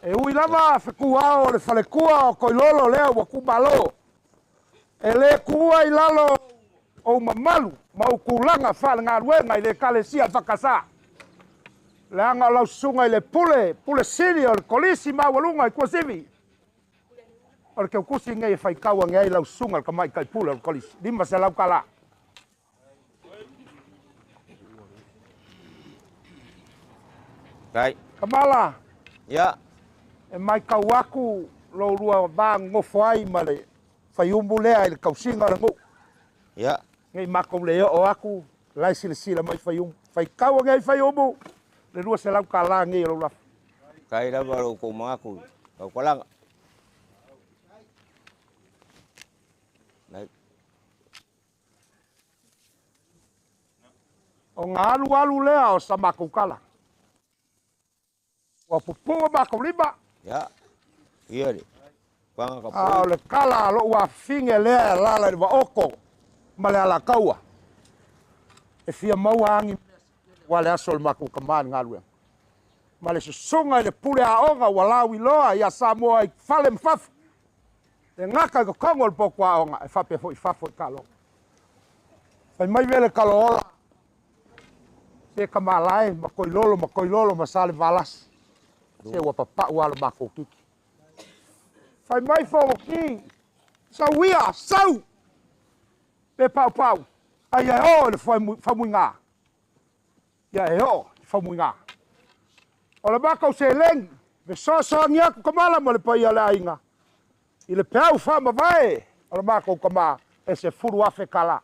Speaker 5: E ui lava fetuao o le falekua o Koilolo lea ua kumalo. E le tuua i lalo ou mamalu ma ou tulaga faalegaluega i le Ekalesia Fakasa. Leaga o lau susuga i le pule, pule sili o le kolisi maualuga i Tuasivi. O le teutusi nei e faitau ane ai lau susuga i le tamaitai pule o le kolisi. 500 tala.
Speaker 2: Kai.
Speaker 5: Kamala.
Speaker 2: Ia.
Speaker 5: E matau atu lo lua va nofo ai ma le faiumu lea i le tausiga o le nuu.
Speaker 2: Ia.
Speaker 5: Nei matou le oo atu, la e silasila mai faiumu. Faitau ane ai faiumu, le 200 tala nei o lou lafo.
Speaker 2: Kai lava lo tou manatu i tautalaga.
Speaker 5: Ona alu alu lea o sa matou tala. Ua pupuu matou lima.
Speaker 2: Ia. Ia le. Panga ka
Speaker 5: A o le tala a lou afafine lea e alaala i le Vaoto ma le Alataua. E fia maua agi mea se tele aua le aso o le matou tama i le galuega. Ma le susuga i le pule aoga ua lauiloa ia Samoa i fale ma fafo. E gata i totonu o le potu aoga e faapea foi i fafo i taaloga. Fai mai vele Kaloola, se Kamalae ma Koilolo ma Koilolo ma Salevalasi, se ua papau lava lo matou kiki. Fai mai Fonoti, sau ia, sau! Pe paupau, ai e oo i le faumuiga. Ia e oo i faumuiga. O le matou seleni, fesoasoani atu Kamala ma le paia o le aiga i le peau faamavae o le matou tama e 10,000 tala.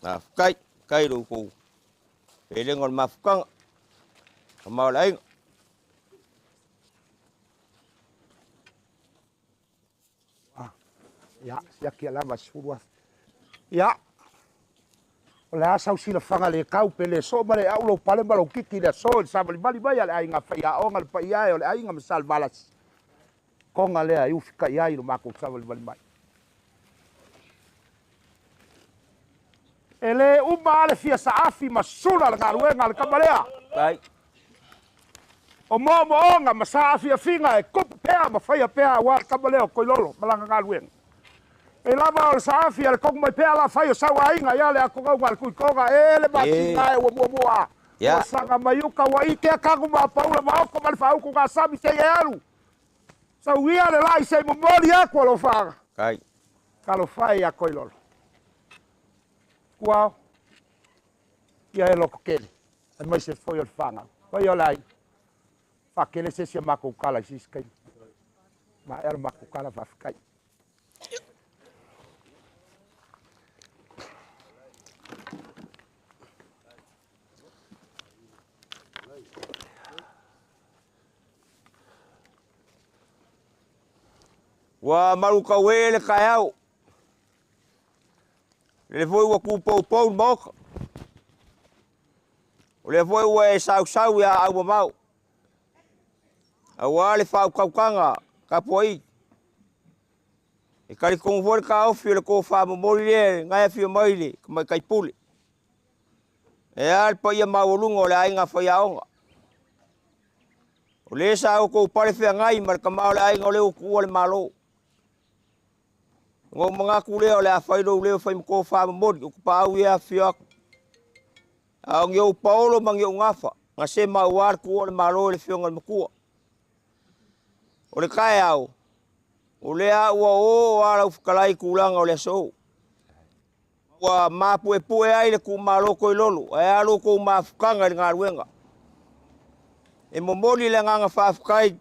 Speaker 2: Faafetai, faafetai i lo outou pelega o le mafutaga, tama o le aiga.
Speaker 5: Ia, siaki lava 10,000. Ia, o le a sau silafaga le tau pe le soo ma le au lou pale ma lou kiki i le aso i le savalivali mai a le aiga faiaoga le paia e o le aiga ma Salevalasi. Koga lea e ufikai ai lo matou savalivali mai. E le uma lava le fia saafi ma sula le galuega a le tama lea.
Speaker 2: Kai.
Speaker 5: O moomooga ma saafiafiga e tupu pea ma faia pea aua le tama lea o Koilolo ma lana galuega. E lava o le saafi a le togu mai pea la fai o sau aiga ia le atogauga a le Tuitoga e le matina e ua muamua.
Speaker 2: Ia.
Speaker 5: Ua saga mai uka ua ike kagu ma paula ma oko ma le faauku ga sami sei e alu. Sau ia le lai sei momoli aku alofaga.
Speaker 2: Kai.
Speaker 5: Talofa e ia Koilolo. Kuao. Ia e loko kele. Aemaise foi o le fanau. Pai o le aiga. Faakele se isi a makou kala i se isi taimi. Maea le makou kala faafetai.
Speaker 2: Ua malukauē le taeao, lele foi ua tupoupou le Maota. O lea foi ua e sausau i aau mamao, aua le faautautaga tapuai. E talitonu foi le taofi o le tofa momoli lea na e afio mai le Tamaitai Pule. E a le paia maualuga o le aiga faiaoga. O lea sa outou pale feagai ma le tama o le aiga o lea ua tuua le Malo. Ona ou manatu lea o le a fai lou leo fai ma tofa momoli, o tapaau ia e afifio atu. A o ni ou paolo ma ni ou gafa, na sema aua le tuua o le Malo e le Afioga i le Matua. O le taeao, o lea ua o o lau fetalai i tulaga o le aso. Ua mapuepue ai le itumalo Toilolo, ae a lo outou mafutaga i le galuega. E momoli le agaga faafetai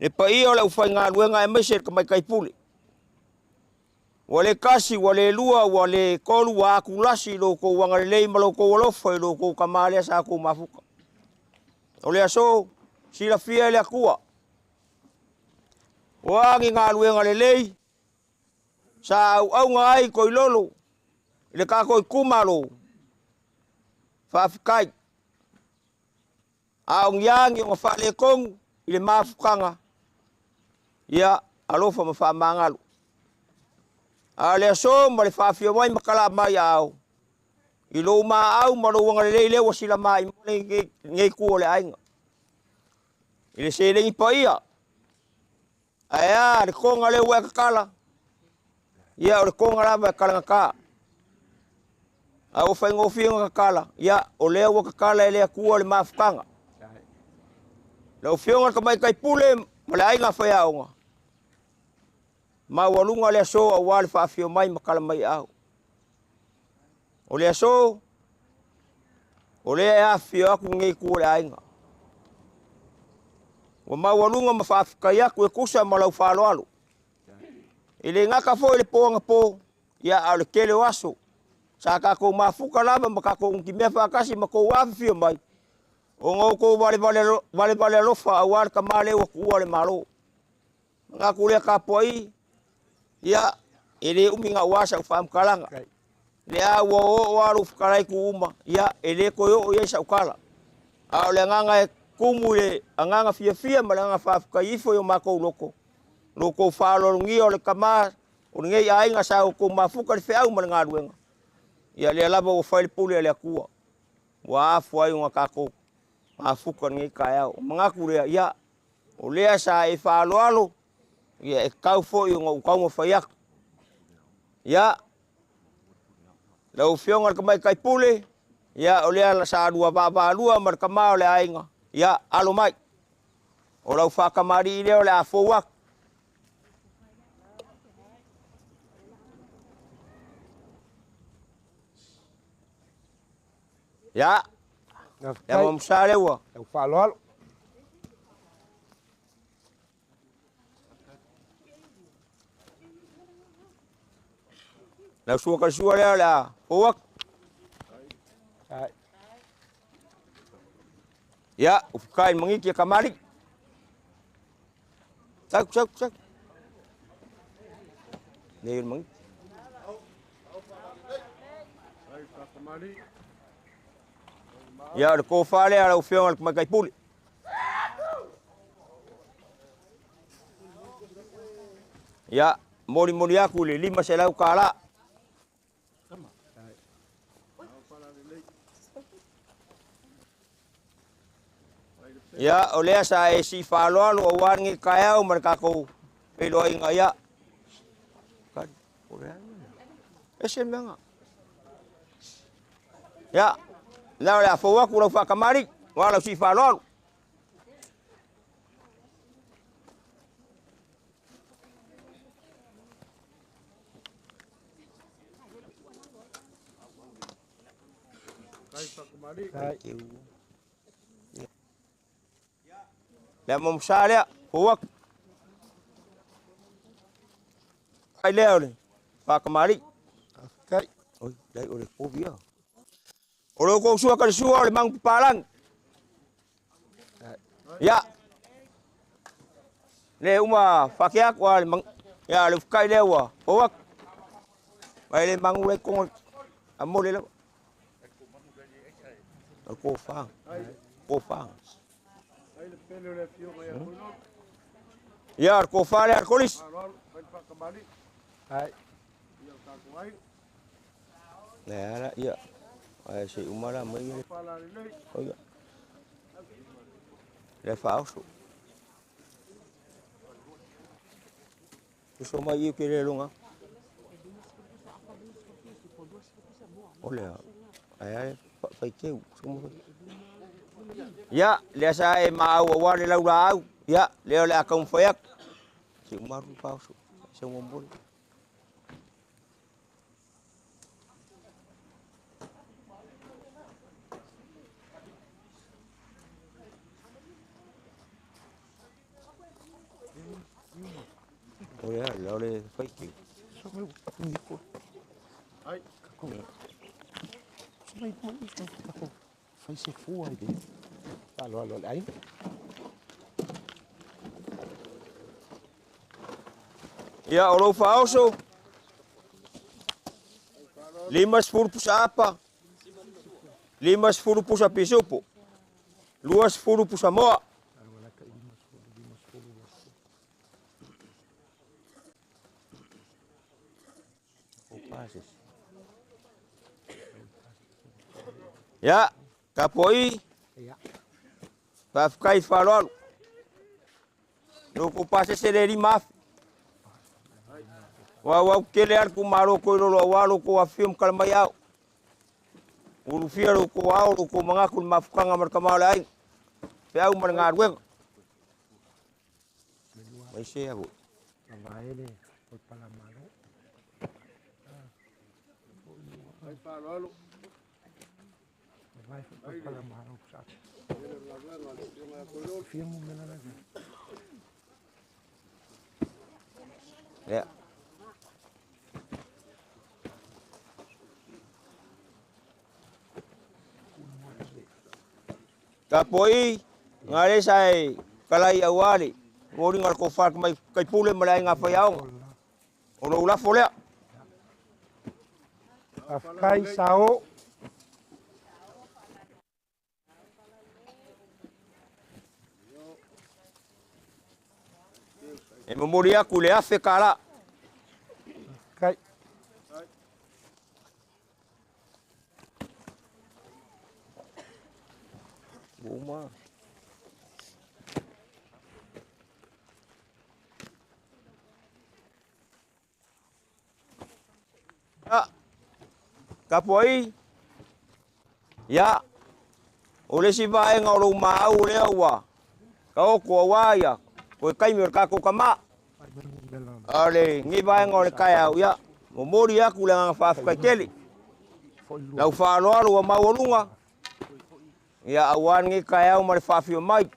Speaker 2: le paia o le aufaigaluega aemaise le Tamaitai Pule. Ua le tasi, ua le lua, ua le tolu, ua atulasi lo outou agalelei ma lo outou alofa i lo outou tama lea sa outou mafuta. O le aso, silafia e le Atua, o a ni galuega lelei sa auauna ai Toilolo i le tatou itumalo, faafetai. A o ni a ni ona faaletonu i le mafutaga, ia alofa ma faamagalo. A o le aso ma le faafia mai ma talaa mai aao, i lou maau ma lou agalelei lea ua silamaimoa lenei itu o le aiga. I le seleni paia, ae a le toga lea ua e tatala, ia o le toga lava e talagata. A ua faigofie ona tatala, ia o lea ua tatala e le Atua le mafutaga. Lau Afioga i le Tamaitai Pule ma le aiga faiaoga, maualuga le aso aua le faafio mai ma tala mai aao. O le aso, o lea e afifio atu lenei itu o le aiga. Ua maualuga ma faafetai atu e tusa ma lau faaaloalo. E le gata foi i le po anapo, ia a o le tele o aso. Sa tatou mafuta lava ma tatou nutimea faatasi ma tou afifio mai, ona outou valevale alofa aua le tama lea ua tuua le Malo. Manatu lea tapuai, ia, e le umi gaua sau faamatalaga. Lea ua oo lava lou fetalai tuuma, ia, e le toe oo i ai sau tala. A o le agaga e tumu i le agaga fiafia ma le agaga faafetai ifo i o matou loto, lo outou faaaloalogia o le tama o lenei aiga sa outou mafuta i le feau ma le galuega. Ia, lea lava ua fai le pule a le Atua, ua afua ai ona tatou mafuta i lenei taeao. O manatu lea, ia, o lea sa e faaaloalo, ia e tatau foi ona ou taumafai atu. Ia, lau Afioga i le Tamaitai Pule, ia o lea sa lua vaavaalua ma le tama o le aiga, ia alo mai. O lau faatamalii lea o le a fou atu. Ia, ia mamusa lea ua.
Speaker 5: Lau faaaloalo.
Speaker 2: Lau sua kalisua lea o le a fou atu. Ia, ufukai mangiti e kamali. Sau, sau, sau. Nei o le mangiti. Ia, o le tofa lea a lau Afioga i le Tamaitai Pule. Ia, molimoli atu i le $500. Ia, o lea sa e sii faaaloalo aua lenei taeao ma le tatou feiloaiga. Ia, ese le mea na. Ia, lea o le a fou atu lau faatamalii, aua lau sii faaaloalo. Le mamusa lea, fou atu. Ai lea o le faatamalii. Oi, lai o le povi ia. O lo outou sua kalisua o le magu papalagi. Ia. Le uma fake aku a le ia le ufukai lea ua fou aku. Mai le magu le kogo a mole lava. O le kofa. Kofa. Ia, o le kofa lea a le kolisi. Lea la, ia. Ai se uma la mai le. Ia. Le faaoso. Uso mai i ke le lunga. O lea. Ai ai fai teu. Ia, lea sa e maau aua le lau laau. Ia, lea o le a taumafai atu. Se uma atu faaoso. Se uma mole. O lea, lea o le fai teu.
Speaker 5: Fai se fua i le faaaloalo le aiga.
Speaker 2: Ia, o lou faaoso, 50 pusa apa, 50 pusa pisupu, 20 pusa moa. Ia, tapoi, faafetai faaaloalo. Lou pasese le 5,000. Ua au tele lava le itumalo o Toilolo aua lo outou afifio ma tala mai ao. Ua ulufia lo outou ao, lo outou manatu i le mafutaga ma le tama o le aiga, feau ma le galuega. Mai se avo. Ia. Tapoi, ngale sa e kalai aua le momoliga o le tofa mai kaipule ma le aiga faiaoga. O lou lafo lea.
Speaker 5: Faafetai sao.
Speaker 2: E momoli aku le 1,000 kala.
Speaker 5: Kai.
Speaker 2: Uma. Ia, tapuai, ia, o le isi vaega o lou maau lea ua taoto aua ia toe taimi o le tatou tama. A o lenei vaega o le taeao, ia, momoli atu le agaga faafetai tele. Lau faaaloalo ua maualuga, ia aua lenei taeao ma le faafio mai.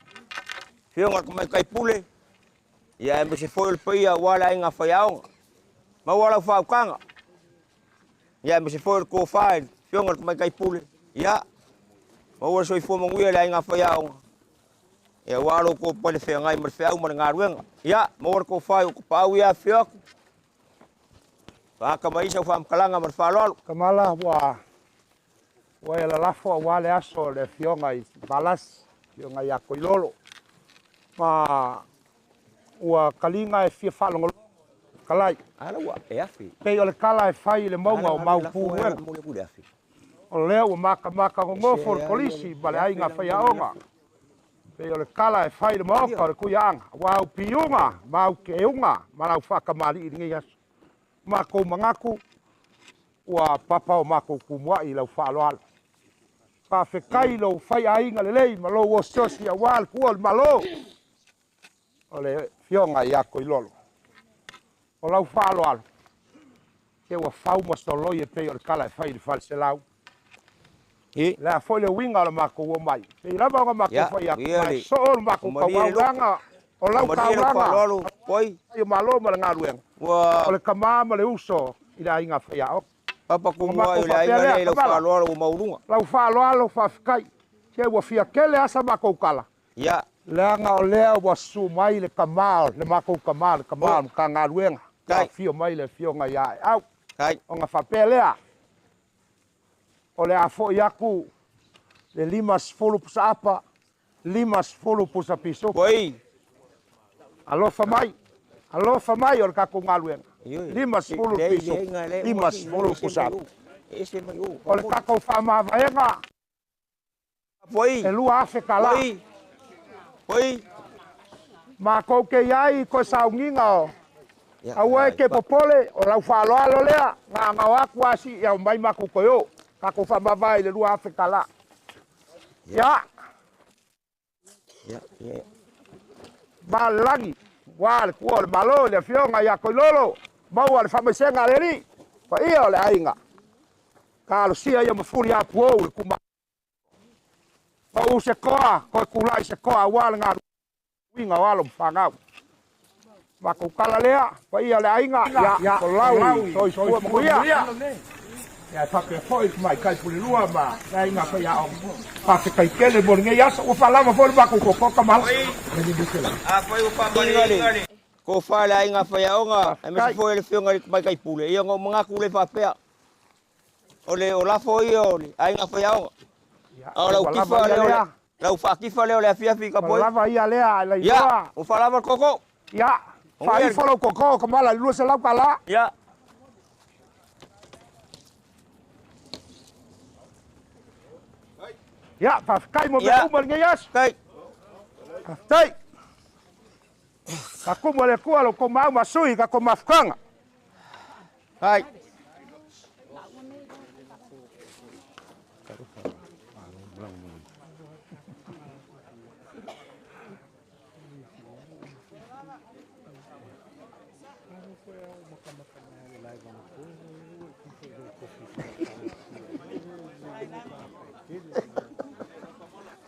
Speaker 2: Afioga i le Tamaitai Pule, ia aemaise foi o le paia aua le aiga faiaoga. Maua lau faautaga, ia aemaise foi o le tofa i le afioga i le Tamaitai Pule, ia maua le soifua manuia i le aiga faiaoga. Ia aua lo outou pale feagai ma le feau ma le galuega. Ia maua le tofa i o tapaau ia afifio atu. Faata mai sau faamatalaga ma le faaaloalo.
Speaker 5: Kamala ua e lalafo aua le aso o le afioga i Valasi, afioga ia Toilolo. Ma ua kaliga e fia faalogologo kalai.
Speaker 2: Ala ua e afe.
Speaker 5: Pei o le kala e fai i le mauga o Maupu uela. O lea ua makamaka gogofo le kolisi ma le aiga faiaoga. Pei o le kala e fai i le maoka o le kuiaaga. Ua au piuga, ma au keuga, ma lau faakamali'i i lenei aso. Makou manatu, ua papa o makou kumua'i i lau faaaloalo. Faafetai lou faiaiga lelei ma lou osiosi aua le pua o le Malo. O le afioga ia Toilolo. O lau faaaloalo, se ua fau ma soloi e pei o le kala e fai i le faleselau. Le a foi le uiga o le makou omai. Pei lava ona makou fai atu, ma e soo le makou tauaulaga, o lau taulaga, o Malo ma le galuega, o le tama ma le uso i le aiga faiaoga.
Speaker 2: Papa kumua i le aiga lea i lau faaaloalo ua maualuga.
Speaker 5: Lau faaaloalo faafetai. Se ua fia tele asa makou kala.
Speaker 2: Ia.
Speaker 5: Leaga o lea ua susu mai le tama o le matou tama, le tama o le Matagaluega, ua afio mai le afioga ia Aeau. Ona faapea lea, o le a foi atu le 50 pusa apa, 50 pusa pisupo. Alofa mai, alofa mai o le tatou galuega, 50 le pisupo, 50 pusa apa. O le tatou faamavaega e 2000 tala. Matou te i ai i toe sauniga o aua e te popole, o lau faaaloalo lea, na ona o atu lava sii aumai matou toe o, tatou faamavae i le 2000 tala. Ia, Malelagi, ua le tua o le Malo i le afioga ia Toilolo, maua le faamaisega a le Alii, paia o le aiga, talosia ia mafuli apuou le kuma. Pau se toa, toe tulai se toa aua le galuega o alo ma fanau. Matou tala lea, paia o le aiga, ia, folau i soifua manuia. Ia e faapea foi le tamaitai Pulelua ma le aiga faiaoga. Faafetai tele mo lenei aso, ua faalava foi le matou koko Kamala.
Speaker 2: Tofa le aiga faiaoga, aemaise foi le afioga i le tamaitai pule, ia ona ou manatu lea faapea, o le o lafo ia o le aiga faiaoga. A o lau tifa lea o le lau faatifa lea o le afiafi i
Speaker 5: Ua
Speaker 2: Kapoi.
Speaker 5: lava ia lea e
Speaker 2: Ia,
Speaker 5: lailoa.
Speaker 2: ua faalava le koko.
Speaker 5: Ia, faaifo lou koko Kamala i le 200 tala.
Speaker 2: Ia.
Speaker 5: Ia, faafetai mo mea uma i lenei aso.
Speaker 2: Faafetai.
Speaker 5: Faafetai. Faatumu e le Atua lo outou maau ma sui i tatou mafutaga.
Speaker 2: Hai.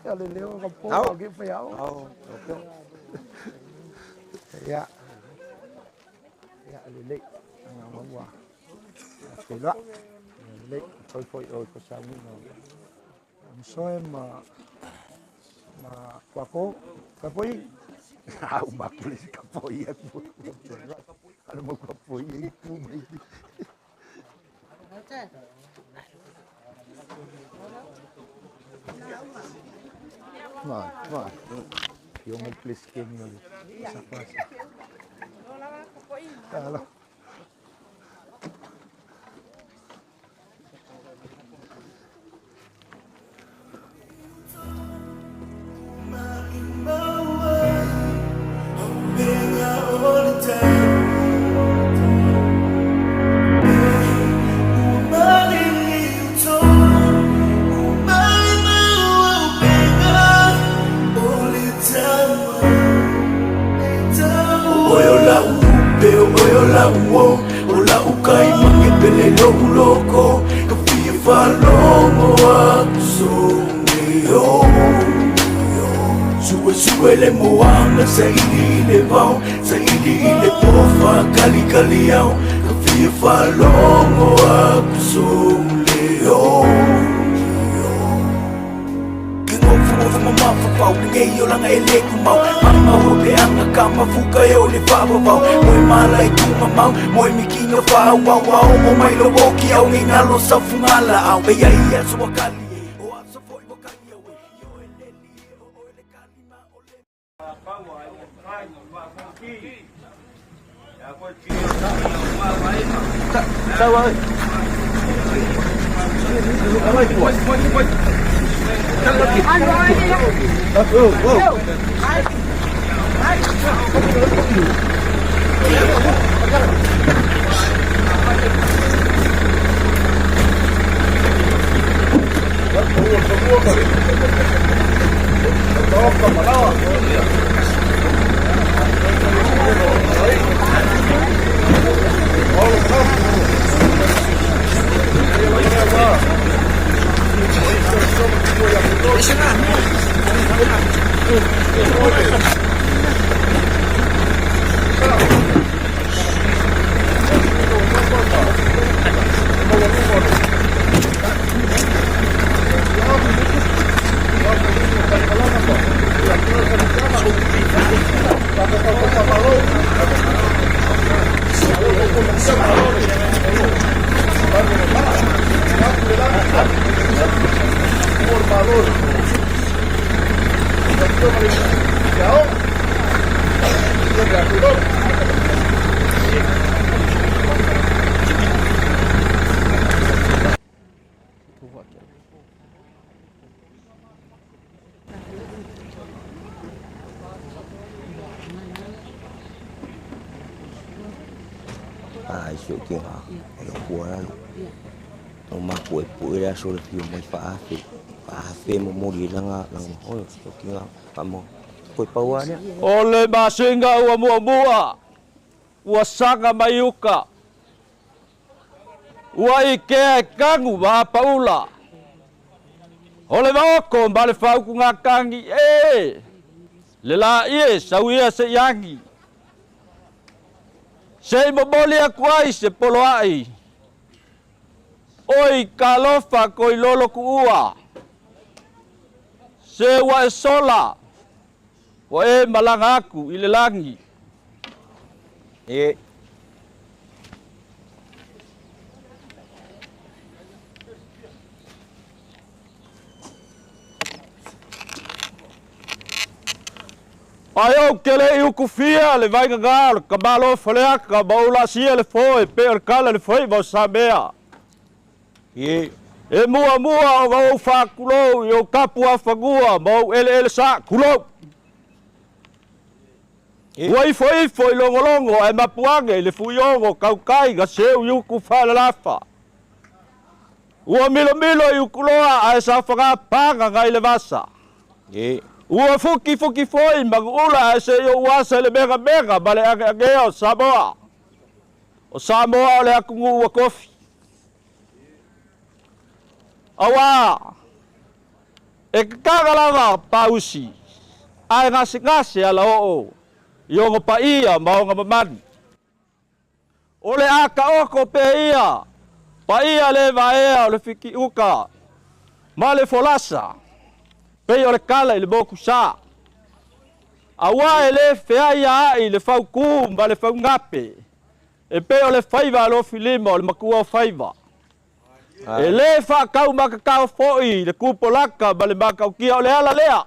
Speaker 5: Ia le leo ka po
Speaker 2: Ao.
Speaker 5: ke pe ao.
Speaker 2: Ao.
Speaker 5: Ia. Ia lelei. Anga maua. Te la. Lelei. Toi foi oi ko sa ngi. Soe ma ma kwako ka poi. Au ma puli ka poi e pu. Ala mo ka poi e pu mai. Vai, vai. Io me pleschemi oli. Sa fasa. Talo.
Speaker 6: Oe o lau lupe, oe o lau o, o lau kai mange pele lo'u loko, ka fia faalogo atu soge o. Suesue le moana, saili i le vao, saili i le pofa, kalikali ao, ka fia faalogo atu soge o. Ke ngofogofa ma mafafau Lenei olaga e lē tumau Maumau o peaga ka mafuka e o le faavavau Moe mala i tugamau Moe mikina faauau Aoo mai lau oki au Nei galo saufugalaau E iai aso ua kali e O aso foi ua kali au e Io e leli e o oe le kalima o le
Speaker 2: E lou tuualalo, na matou puepue le aso le afio mai faafe, faafe momoli ai lana lana oi tokiga faamo toe pau lava lea.
Speaker 7: O le masina ua muamua ua saga mai uka, ua ikea e kanu ma apaula. O le vaoko ma le faautugatagi e le laie sauia se i agi. Se i momoli atu ai se poloai. Oi talofa Koilolo kuua. Se ua e sola, ua e malaga aku i le lagi.
Speaker 2: E.
Speaker 7: Ae ou te le i ukufia le vaigagā o le tamaloa Faleata ma ou laasia le foe e pei o le kala i le faiva o Samea.
Speaker 2: E.
Speaker 7: E muamua ona ou faatulou i ou tapuafanua ma ou eleele sa, tulou. Ua ifoifo i logologo ae mapu ane i le fuiogo tautai na seu i utu faalalafa. Ua milomilo i Utuloa ae saofaga paga nai le vasa.
Speaker 2: E.
Speaker 7: Ua fukifuki foi manuula ae se i ou asa i le megamega ma le ageagea o Samoa. O Samoa o le atunuu ua tofi. Auā e tataga lava pausi ae gasegase alaoo i ona paia ma ona mamalu. O le a taoto pea ia paia le vaea o le fitiuta ma le folasa pei o le kala i le motusa. Auā e le feaiaai le fautū ma le faugape e pei o le faiva alofilima o le matua o faiva. E le faataumatatao foi le tupolaka ma le matautia o le ala lea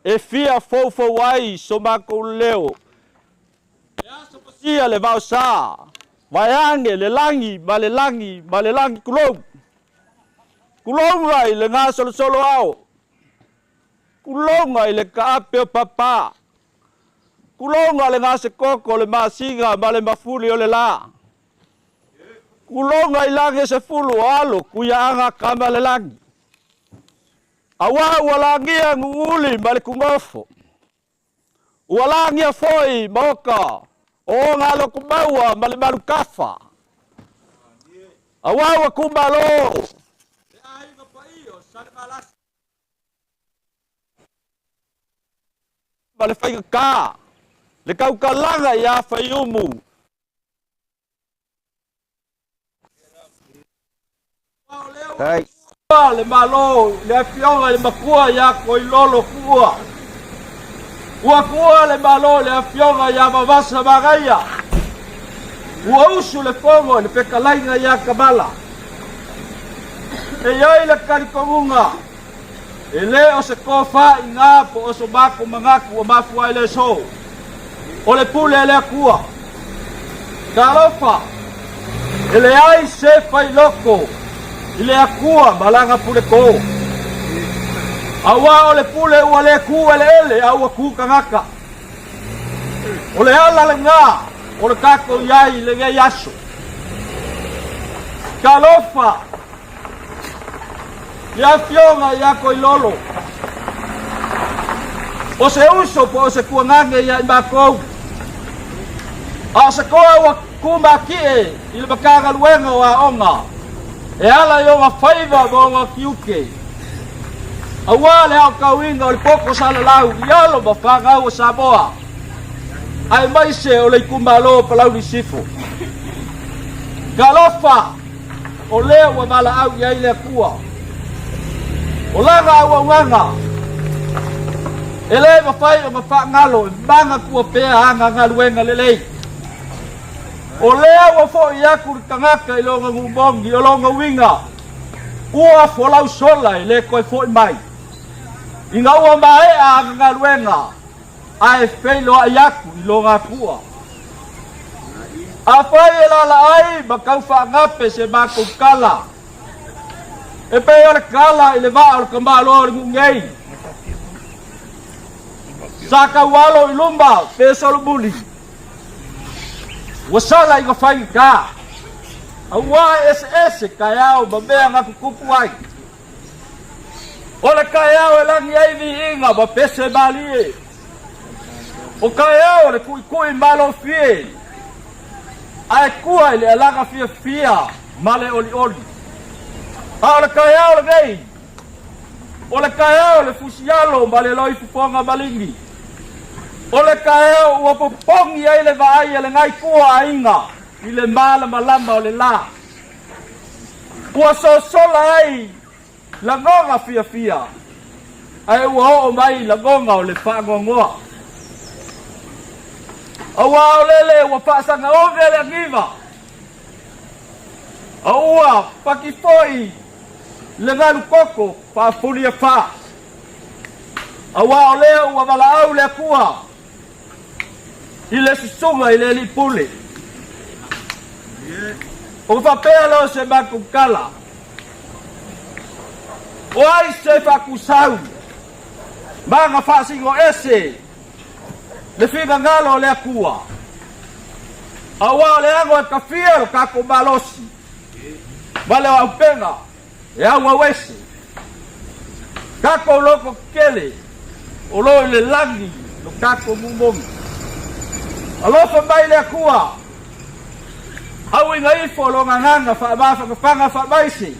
Speaker 7: e fia foufou ai so matou leo. E aso pasia le vaosa, vaeane le lagi ma le lagi ma le lagi tulou. Tulouna i le gasolosolo ao, tulouna i le taape o papa, tulouna le gasekoko o le masina ma le mafuli o le la. Tulouna i lagi e sefulu o alo Tuiaaga tama le lagi. Auā ua lagia Nuuuli ma le Tugofo. Ua lagia foi maota o ona alotomaua ma le malukafa. Auā ua tumalo le aiga paia o Salevalasi ma le faigata le tautalaga iā Faiumu.
Speaker 2: Hai.
Speaker 7: Le Malo i le Afioga i le Matua ia Koilolo Kuua. Ua tuua le Malo i le Afioga ia Vavasa Magaia. Ua usu le fono i le fetalaiga ia Kamala. E i ai le talitonuga, e le o se tofa i gā po o so matou manatu ua mafua ai le aso. O le pule a le Atua. Talofa, e leai se failoko i le Atua ma lana pule tō. Auā o le pule ua le tū eleele a ua tū tagata. O le ala lenā o le tatou i ai i lenei aso. Talofa, Le Afioga ia Koilolo, o se uso po o se tuagage ia i matou, a o se toa ua tumatie i le Matagaluega o Aoga e ala i ona faiva ma ona tiute, auā le aotauina o le poto salalau i alo ma fanau o Samoa, aemaise o le itumalo o Palauli Sisifo. Talofa! O lea ua valaau i ai le Atua. O lana auaunaga, e le mafai ona faagalo e manatua pea ana galuega lelei. O lea ua foi atu le tagata i lona gumoni, o lona uiga, ua folau sola e le toe foi mai. Ina ua maea ana galuega, ae feiloai atu i lona Atua. Afai e laalaai ma tau faagape se matou tala, e pei o le tala i le vaa o le tamaloa o le nuu nei, sa tau alo i luma pe solomuli, ua sala ina faigata. Auā e eseese taeao ma mea na tutupu ai. O le taeao e lagi ai viiga ma pese malie. O taeao o le tuitui malofie ae tua i le alaga fiafia ma le olioli. A o le taeao lenei, o le taeao o le fusialo ma le loifofoga maligi. O le taeao ua popogi ai le vaai a lenai tua aiga i le malamalama o le la. Ua sosola ai lagona fiafia, ae ua oo mai lagona o le faanoanoa. Auā o lele ua faasagaoge le aniva, a ua paki foi le galu koko faafuliafā. Auā o lea ua valaau le Atua i le susuga i le Alii Pule. Ua faapea lea o se matou tala, O ai se faatusau ma na faasino ese le finagalo o le Atua? Aua o le ano e tafia lo tatou malosi ma le auupega e auau ese. Tatou loto tetele o lo i le lagi lo tatou mumoni. Alofa mai le Atua, auina ifo lona agaga faamafanafana faamaise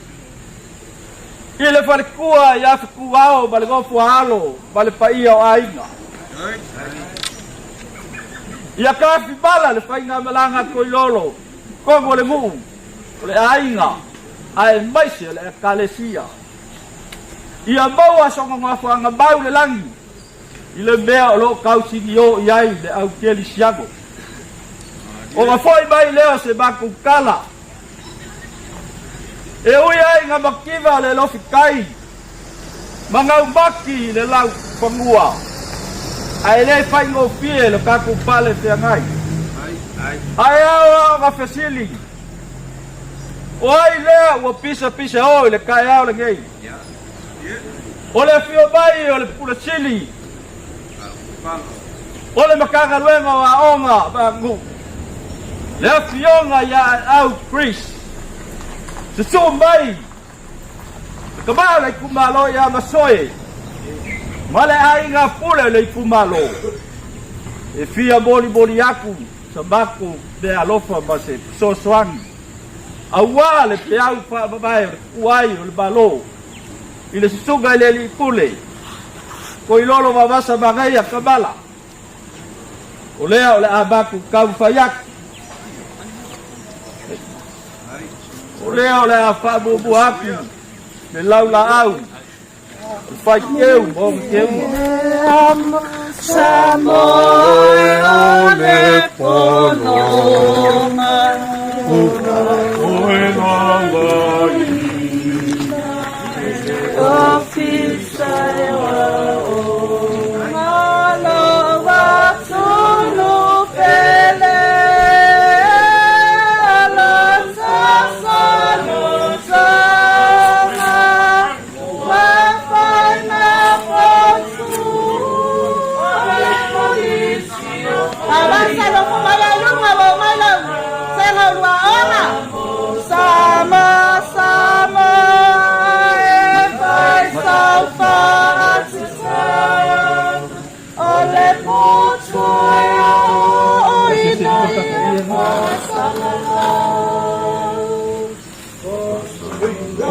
Speaker 7: i le faletua ia Fetuao ma le nofo a alo ma le paia o aiga. Ia tafimala le faigamalaga a Toilolo, tonu o le nuu, o le aiga, aemaise o le Ekalesia. Ia maua sona nofoaga mau i le lagi i le mea o lo o tausiniō i ai le au kerisiano. Ona foi mai lea o se matou tala, e ui ai ina mativa le lofi tai ma gaumati i le lau fanua, ae le faigofie lo tatou pale feagai. Ae ao lava ona fesili, O ai lea ua pisapisa o i le taeao lenei? O le afio mai o le Pule Sili o le Matagaluega o Aoga ma Aganuu, le Afioga ia Aeau Chris, susuu mai le tama o le itumalo ia Masoe ma le aiga pule o le itumalo e fia molimoli atu sa matou meaalofa ma se fesoasoani auā le peau faamamae o le tuai o le Malo i le susuga i le Alii Pule Koilolo Vavasa Magaia Kamala. O lea o le a matou taumafai atu. O lea o le a faamuamua atu le laulaau o le faiteu ma ona teuga.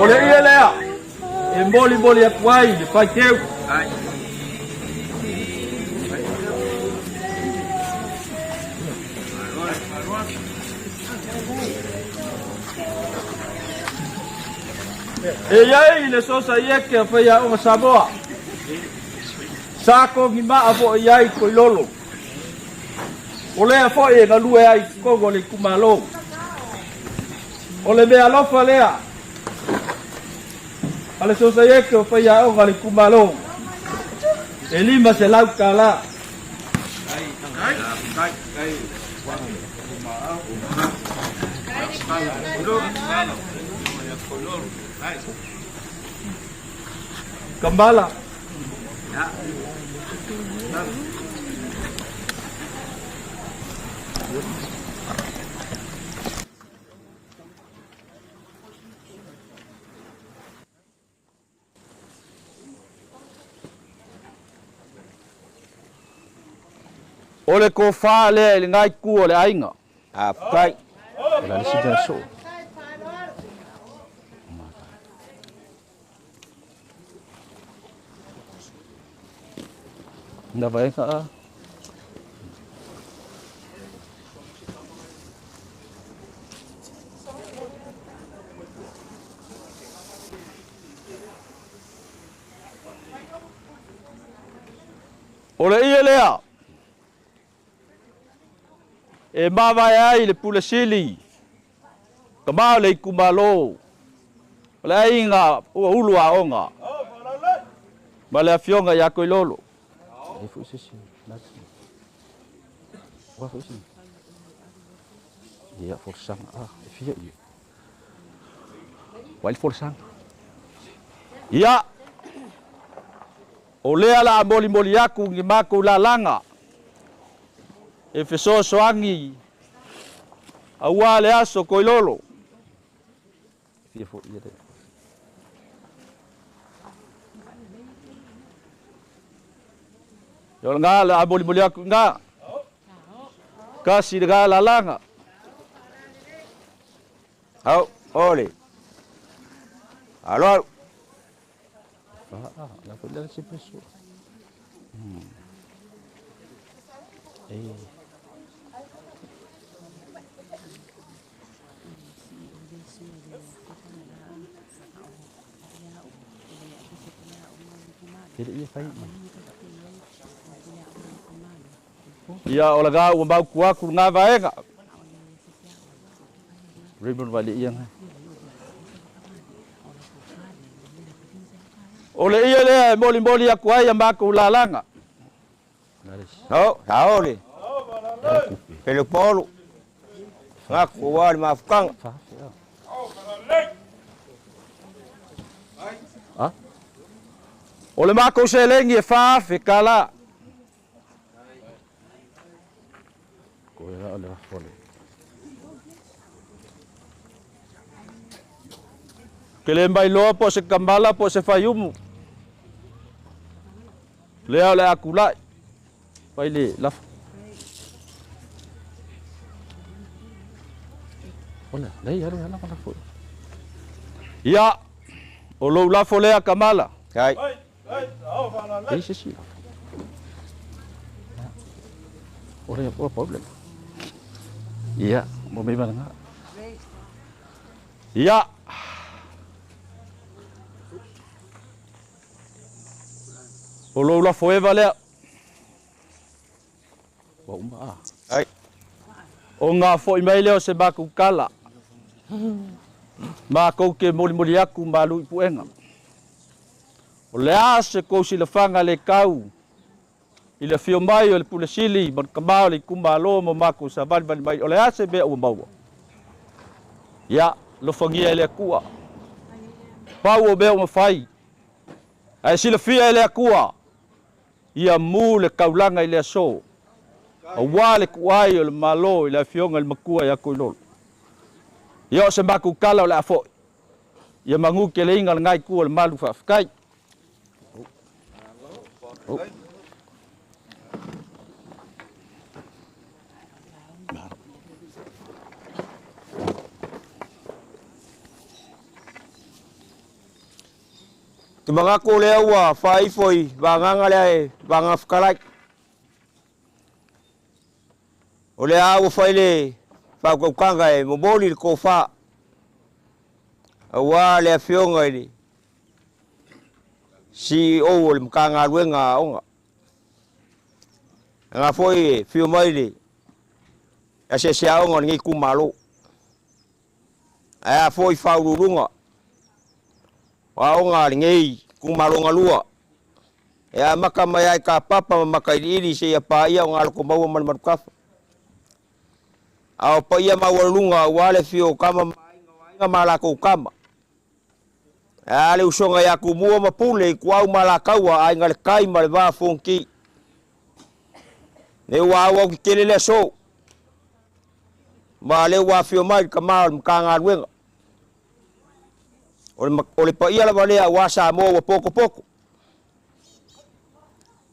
Speaker 7: O le ie lea e molimoli atu ai le faiteu. E i ai le Sosaiete a Faiaoga Samoa, sa togimaa foi i ai Toilolo. O lea foi e galue ai i totonu o le itumalo. O le mea alofa lea a le Sosaiete o Faiaoga a le itumalo, e $500. Kambala. O le tofa lea i lena itu o le aiga.
Speaker 2: Faafetai.
Speaker 7: O le a le isi mea soo. Na vaega a. O le ie lea e mavae ai le Pule Sili, tama o le itumalo, o le aiga ua ulu aoga ma le afioga ia Toilolo. Ia folasaga a e fia ia. Ua ai le folasaga. Ia, o lea la a molimoli aku ni makou lalaga e fesoasoani aua le aso Toilolo. Fia foi ia lea. Ia o lena le a molimoli aku i ina. Kasi lena lalaga.
Speaker 2: Au, ole. Alo alu.
Speaker 7: La foi la se peso. Eh. Ia o lena ua mautu atu lena vaega. Raymond Vale ia ngai. O le ia lea e molimoli atu ai a matou lalaga.
Speaker 2: Ao, saole. Pele polu. Ngaku ua le mafukanga.
Speaker 7: O le matou seleni e 4,000 tala. Ke le mailoa po o se kamala po o se faiumu. Lea o le a tulai. Fai le lafo. Ia, o lou lafo lea Kamala.
Speaker 2: Ai.
Speaker 7: Ei se isi lafo. O le o problem. Ia, mo me valanga. Ia. O lou lafo eva lea. Ua uma a.
Speaker 2: Ai.
Speaker 7: O ngā foi mai lea o se makou kala. Makou ke molimoli aku malu i puega. O le a se kou silafaga le kau i le afio mai o le Pule Sili ma le tama o le itumalo ma makou savalivali mai, o le a se mea ua maua? Ia, alofagia e le Atua. Pau o mea ua mafai, ae silafia e le Atua, ia mu le taulaga i le aso, aua le tuuai o le Malo i le Afioga i le Matua ia Toilolo. Ia o se matou tala o le a foi, ia magu teleiga lena itu o le malu faafetai.
Speaker 2: Te manatu o lea ua faaifo i vagaga lea e vagaga fetalai. O lea ua fai le faautautaga e momoli le tofa aua le Afioga i le CEO o le Matagaluega a Aoga. Lena foi e afio mai le asiasi aoga o lenei itumalo. Ae a foi faauluuluga o aoga a lenei itumalo galua e amata mai lava i Kapapa ma Matailiili seia paia o Galotomaua ma le Malutafa. A o paia maualuluga aua le afio o tama ma aiga o aiga ma a latou tama. Ae a le usoga ia Tumua ma Pule, Ituau ma Alataua, Aiga i le Tai ma le Vaa Fonoti. Lea ua auau tetele le aso, ma lea ua afio mai le tama o le Matagaluega. O le paia lava lea aua Samoa ua potopoto.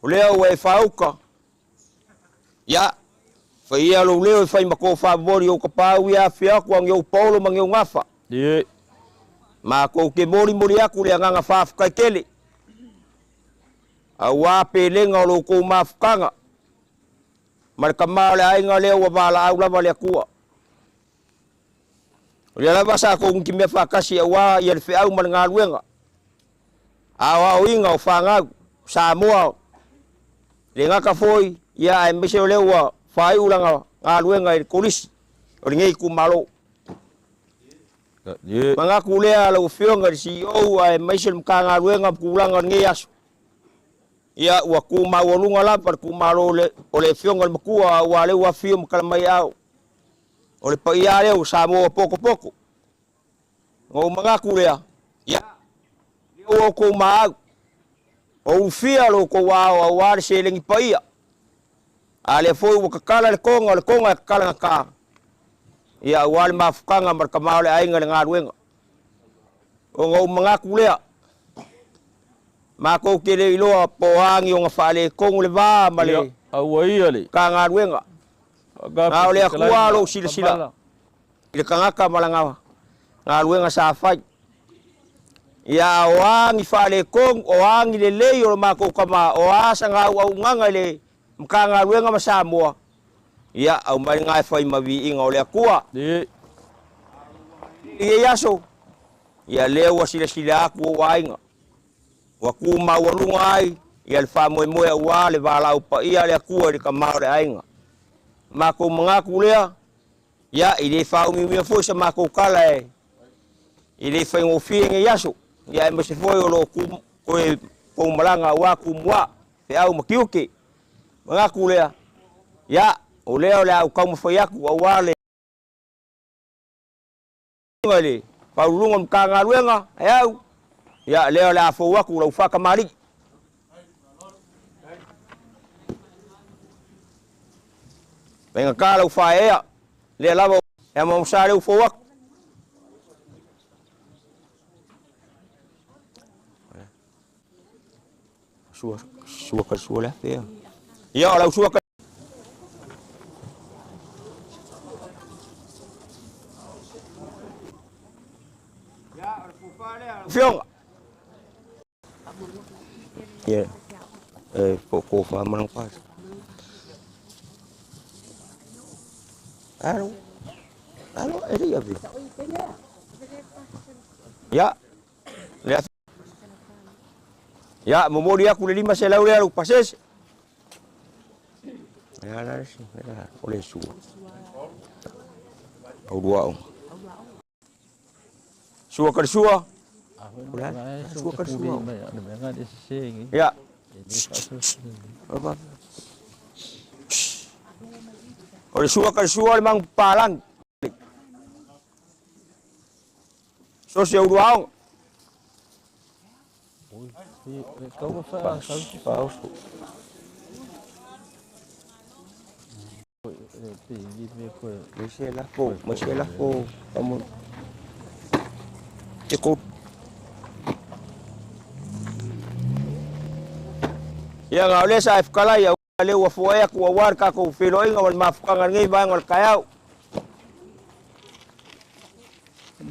Speaker 2: O lea ua e faauta. Ia, fai ia lou leo e fai ma tofa momoli ou kapau ia afifio atu a ou paolo ma ou gafa. Matou te molimoli atu le agaga faafetai tele, auā pelega o lo outou mafutaga ma le tama o le aiga lea ua valaau lava le Atua. O lea lava sa tou nutimea faatasi auā ia le feau ma le galuega aoaoina o fanau Samoa le gata foi ia aemaise o lea ua faaiu lana galuega i le Kolisi o lenei itumalo. Manatu lea lau Afioga i le CEO aemaise le Matagaluega ma tulaga o lenei aso, ia ua tu maualuga lava le tumalo o le Afioga i le Matua aua lea ua afio ma tala mai ao o le paia lea o Samoa ua potopoto. Ona ou manatu lea, ia, lea ua outou maau, o ulufia lo outou ao aua le seleni paia, a lea foi ua tatala le toga, o le toga e tatala gata, ia aua le mafutaga ma le tama o le aiga i le galuega. Ona ou manatu lea, matou te le iloa po o a ni ona faaletonu le va ma le
Speaker 7: Aua ia le
Speaker 2: Matagaluega, a o le Atua o lo o silasila i le tagata ma lana galuega sa fai. Ia a o a ni faaletonu, o a ni lelei o lo matou tama, o a sana auaunaga i le Matagaluega ma Samoa, ia aumai lena e fai ma viiga o le Atua. I lenei aso, ia lea ua silasila atu ou aiga, ua tu maualuga ai ia le faamoemoe aua le valaau paia a le Atua i le tama o le aiga. Matou manatu lea, Ia, e le faaumiumia foi sa matou tala e e le faigofie nei aso, ia aemaise foi o lo o tu toe tou malaga aua Tumua, feau ma tiute. Manatu lea, ia, o lea o le a ou taumafai atu aua le le Faauluuluga o le Matagaluega e au, ia, lea o le a fou atu lau faatamalii. Faigata lau faaeaea, lea lava e amaosa lea ua fou atu. Sua, sua ka sua le afe. Ia, o lau sua ka Fioga. Ia, e po ko fa manang pa. Alo. Alo, e le avi. Ia. Le Ia, momoli aku le 500 lea lou pasese. Ia, la, la, o le sua. Au lua o. Sua ka le sua. O le a? Sua ka le sua. Ia. O le sua ka le sua o le magu papalangi. So se uluaoga. Mai se lafo, mai se lafo, kamu. Cukup. Ia nga o lea sa e whakalai au le ua fua ea kua wā le kākou wheloinga wa le mafukanga lenei vaega o le taeao.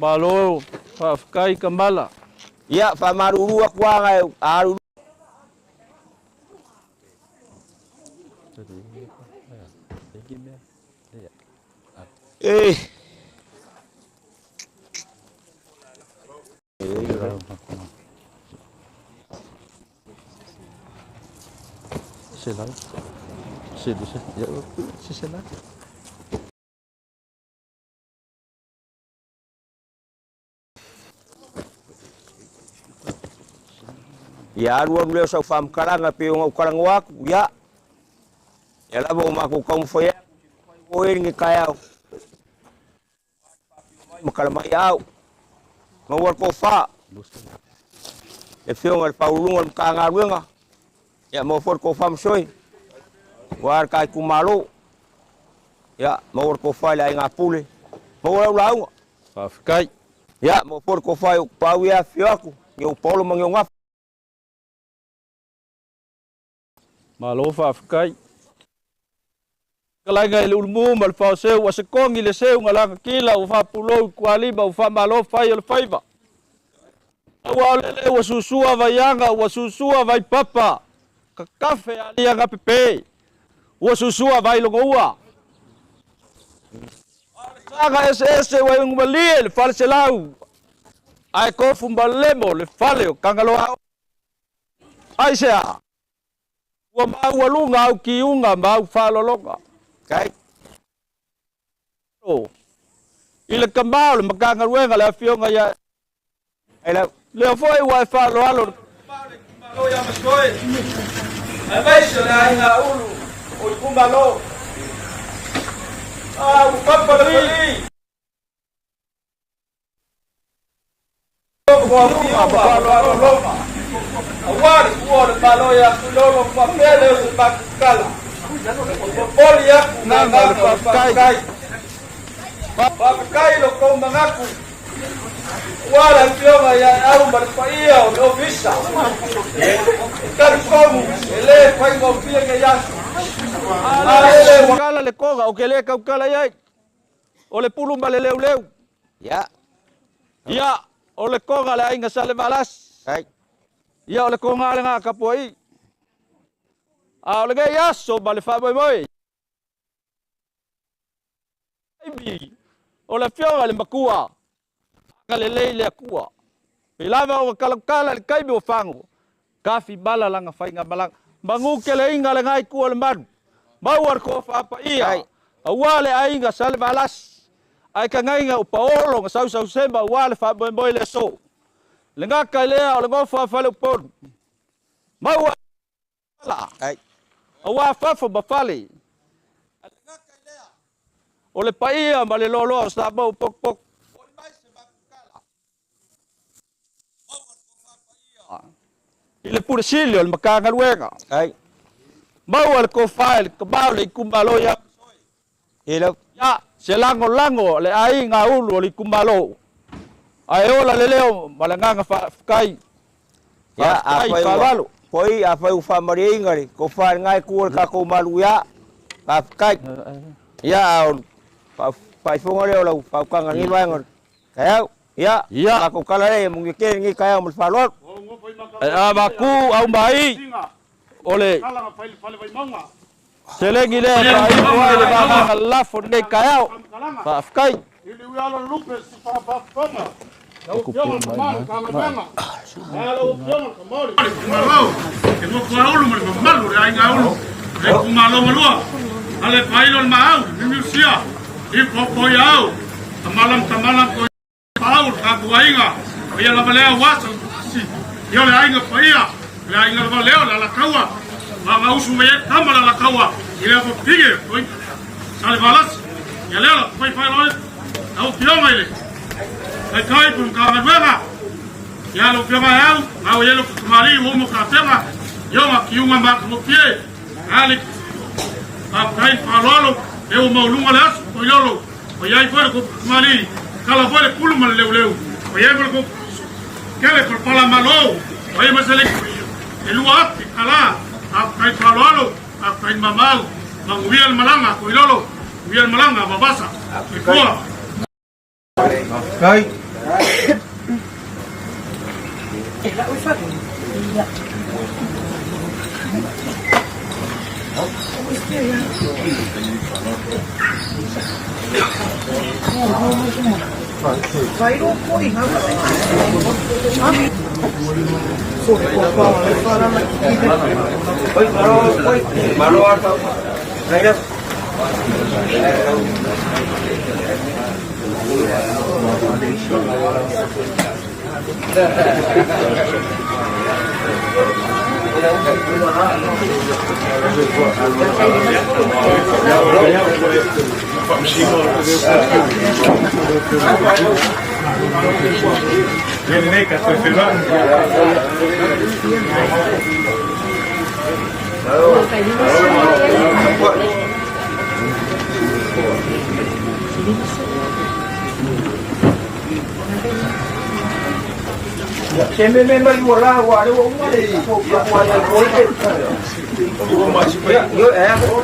Speaker 7: Malo faafetai Kamala.
Speaker 2: Ia, whamaruru aku anga e aru. E. Ia alu alu lea o sau faamatalaga pei ona ou talanoa atu, ia, ia lava o matou taumafai atu oe lenei taeao ma tala mai au. Maua le tofa, le Afioga i le Faauluuluga o le Matagaluega, ia maua foi le tofa masoe, aua le ta itumalo. Ia, maua le tofa i le aiga Pule, maua lau lauga.
Speaker 7: Faafetai.
Speaker 2: Ia, maua foi le tofa i ou tapaau ia afifio atu, i ou paolo ma ni ou gafa.
Speaker 7: Malo faafetai. Fetalaiga i le Ulumu ma le Faoseu, ua sekogi le seuga lagatila, ua faapulou i tualima, ua faamalo fai o le faiva. Aua o lele ua susua vaiaga, ua susua vaipapa, kakafe aliaga pepe, ua susua vailogoua. A o le saga eseese ua iugumalie le faleselau, ae tofu malemo le fale o Tagaloa. Aisea? Ua maualuga au kiuga ma au faalologa.
Speaker 2: Kai.
Speaker 7: I le tama o le Matagaluega le Afioga ia
Speaker 2: Ai lau.
Speaker 7: Lea foi ua e faaaloalo le itumalo ia Masoe, aemaise o le aiga Ulu o itumalo. A ua papa le pali. Aua le tuua o le Malo ia Tuilolo faapea lea o se matou tala. O popoli atu le agaga o le faafetai. Faafetai i lo tou manatu aua le afioga ia Eau ma le paia o le Ofisa. E talitonu e le faigofie nei aso. A lele ua kala le toga ou te le tautala i ai. O le pulu ma le leuleu.
Speaker 2: Ia.
Speaker 7: Ia, o le toga a le aiga Salevalasi.
Speaker 2: Ai.
Speaker 7: Ia, o le toga lena tapuai. A o lenei aso ma le faamoemoe. O le afioga i le matua, agalelei le Atua. Pei lava ona talatala i le taimi o fago, tafi mala lana faigamalaga. Manu keleiga lena itu o le malu, maua le tofa paia, aua le aiga Salevalasi, ae tagaiga o paolo na sausausema aua le faamoemoe i le aso. Le gata i lea o le nofo a Faleupolu, maua ala, aua fafo ma fale. Ae le gata i lea, o le paia ma le loaloa o Samoa ua potopoto. Foi mai se matou tala, maua le tofa paia i le Pule Sili o le Matagaluega. Maua le tofa i le tama o le itumalo ia Masoe. Ia, se lagolago a le aiga ulu o le itumalo, ae ola le leo ma le agaga faafetai.
Speaker 2: Ia,
Speaker 7: Faafetai,
Speaker 2: afai ua,
Speaker 7: faaaloalo.
Speaker 2: poi, afai ua faamalieina le tofa i lena itu o le tatou malu, ia, faafetai. Ia, a o le faaifoga lea o lau faautaga i lenei vaega o le taeao. Ia,
Speaker 7: Ia.
Speaker 2: matou tala lea, ia manuia tele lenei taeao ma le faaaloalo.
Speaker 7: E avatu au mai o le seleni lea e faaifo ai le vagaga lafo lenei taeao. Faafetai.
Speaker 1: Pau le tatou aiga, o ia lava lea ua si ia o le aiga paia, o le aiga lava lea o le Alataua, ua gausu mai ai tama le Alataua i le afapine o Salevalasi. Ia lea la faifai loa lau afioga i le Taitai po o le Matagaluega, ia lau afioga e au, ngau i ai lau tamalii ua uma tapena, ia o kiuga matagofie, a le faafetai le faaaloalo, lea ua maualuga le aso, toilolo. O iai foi le tamalii, kala foi le pulu ma le leuleu. O iai foi le kele palapala malo. O iai ma se le e lua ake kala. Faafetai faaaloalo, faafetai mamau. Manuia le malaga a Toilolo, manuia le malaga a Vavasa. Soifua.
Speaker 3: Faafetai.
Speaker 2: Se me me mai ua la ua le ua uma le ua ia ua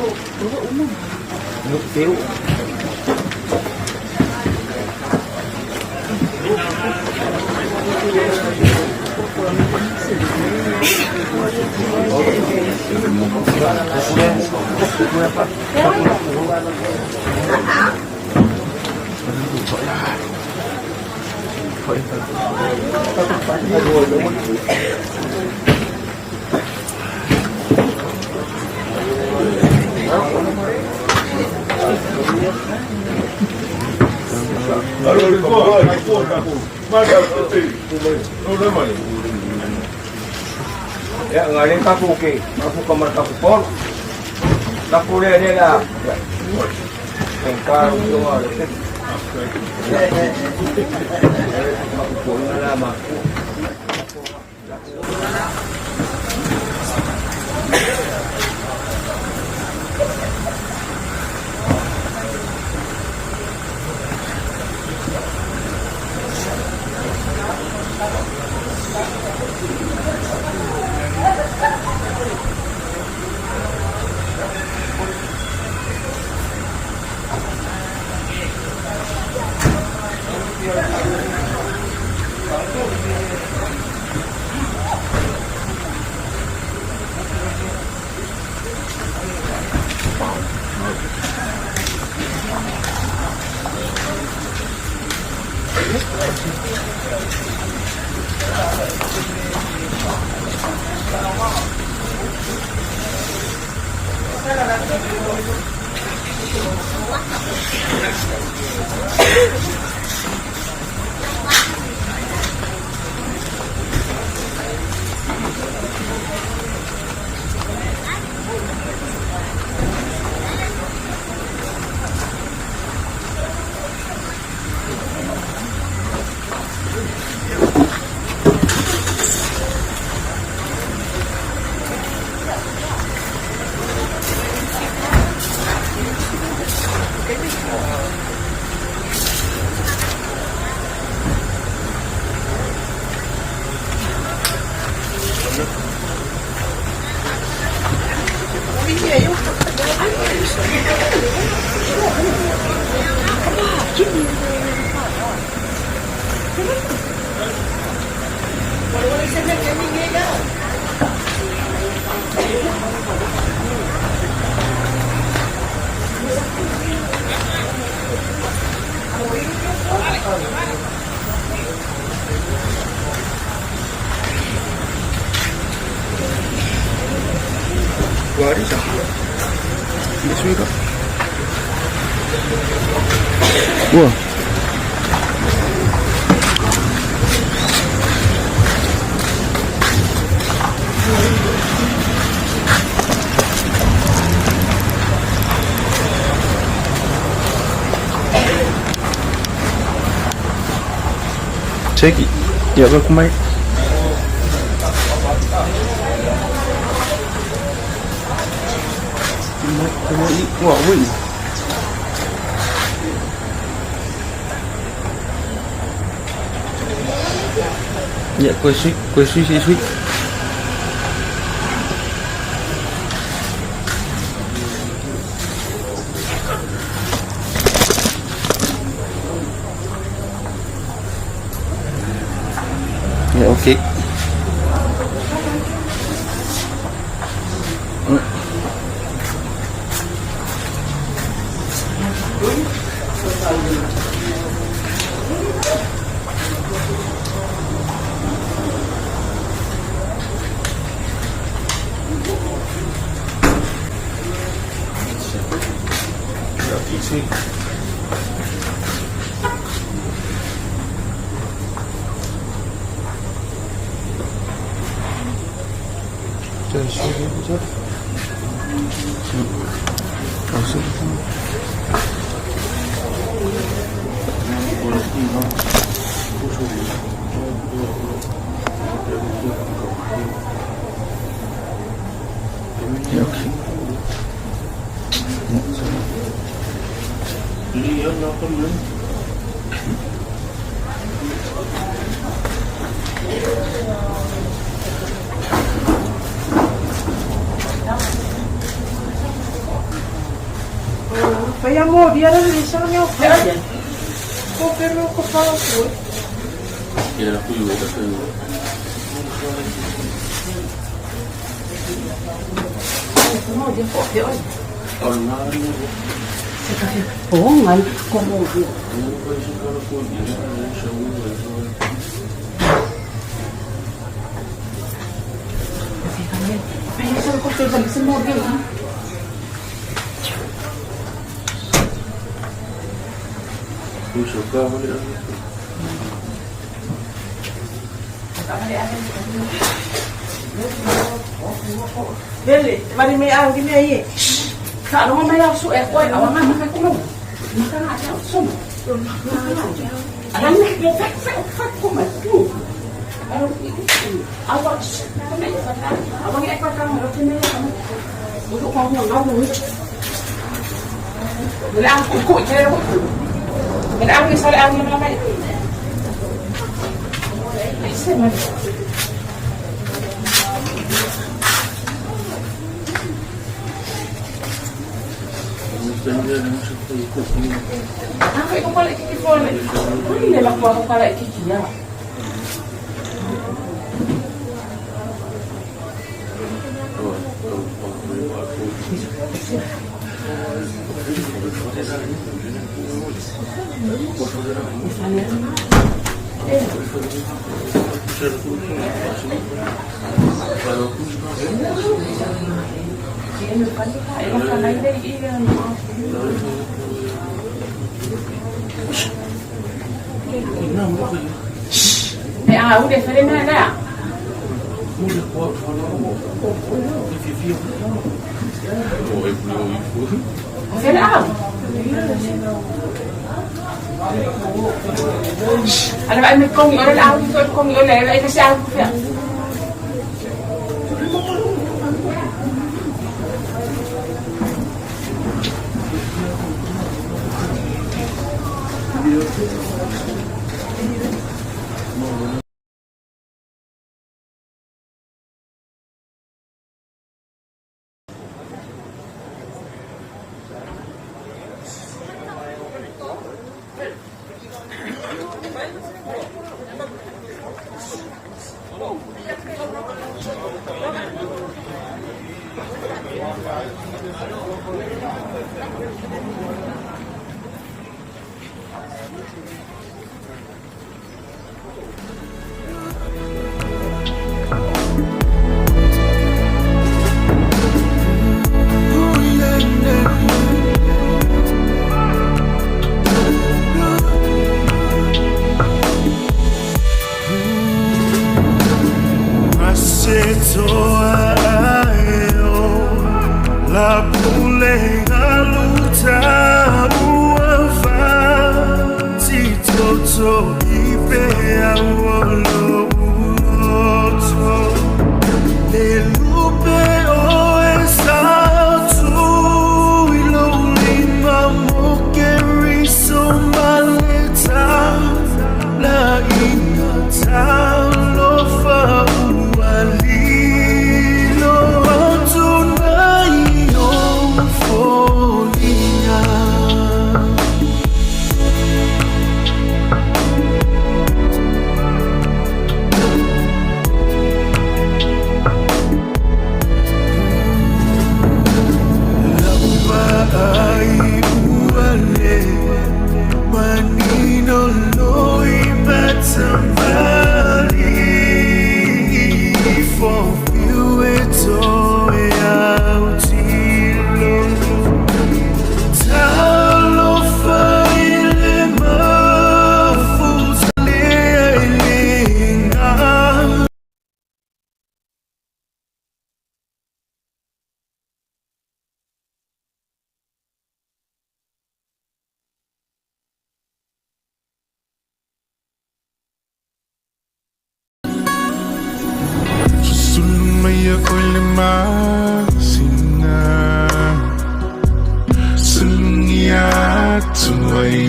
Speaker 2: Ia ngale ka ku ke, ka ku ka mar ka ku pol. Ka ku le le la. Engkau tu le. Ka ku pol la ma.
Speaker 3: Cheki. Ya ko kumai. Wah, wih. Ya, kue sui, kue sui, sui, sui. Ya, okey.
Speaker 8: Susulu mai ako'y limasina Sulungi atu ai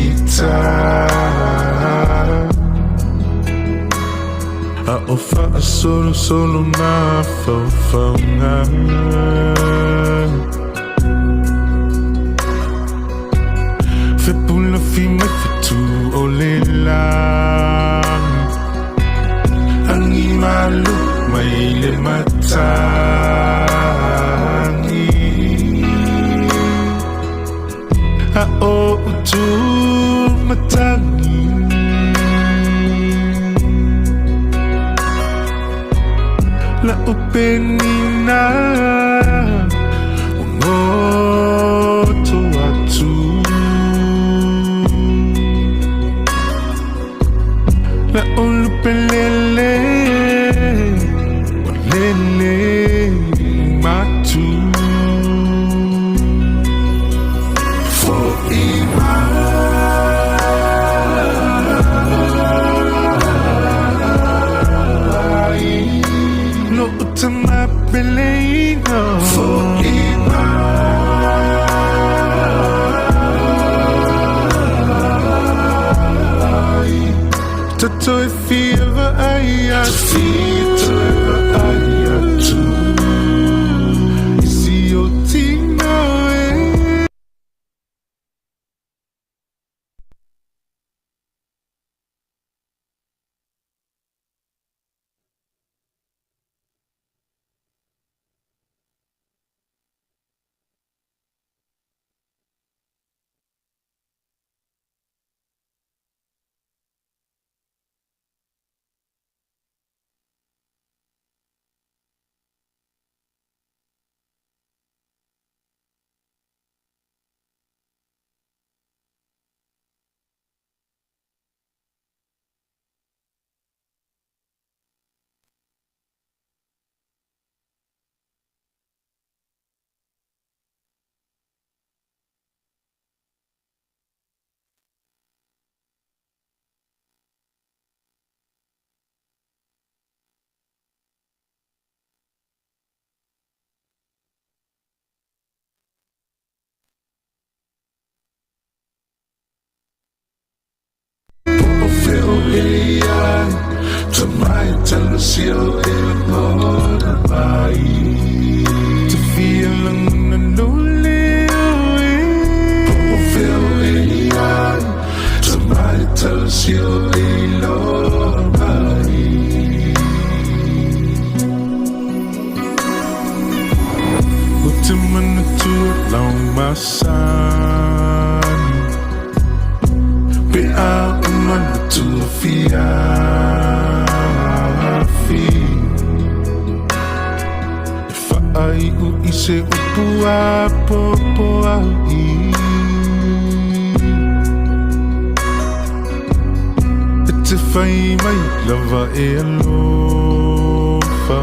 Speaker 8: ita A o faasolosolo mafaufauga. Tofi mai fitu o le lagi Agi malu mai le matagi A o utu matagi La upenina Goto atu La ulupelele Walele matu Fo'i mai Lo uta mapeleina Fo'i mai Toto e fia vaai atu Toe vaai atu I si o tino e. Po o fea o e i ai Tamai talosia o e lagona mai Te fia lagona lole o e Po o fea o e i ai Tamai talosia o e iloa mai Ou te manatua lau masani Pe a uma le tuafiafi E faaiu i se upu apoapoai E te fai mai lava e alofa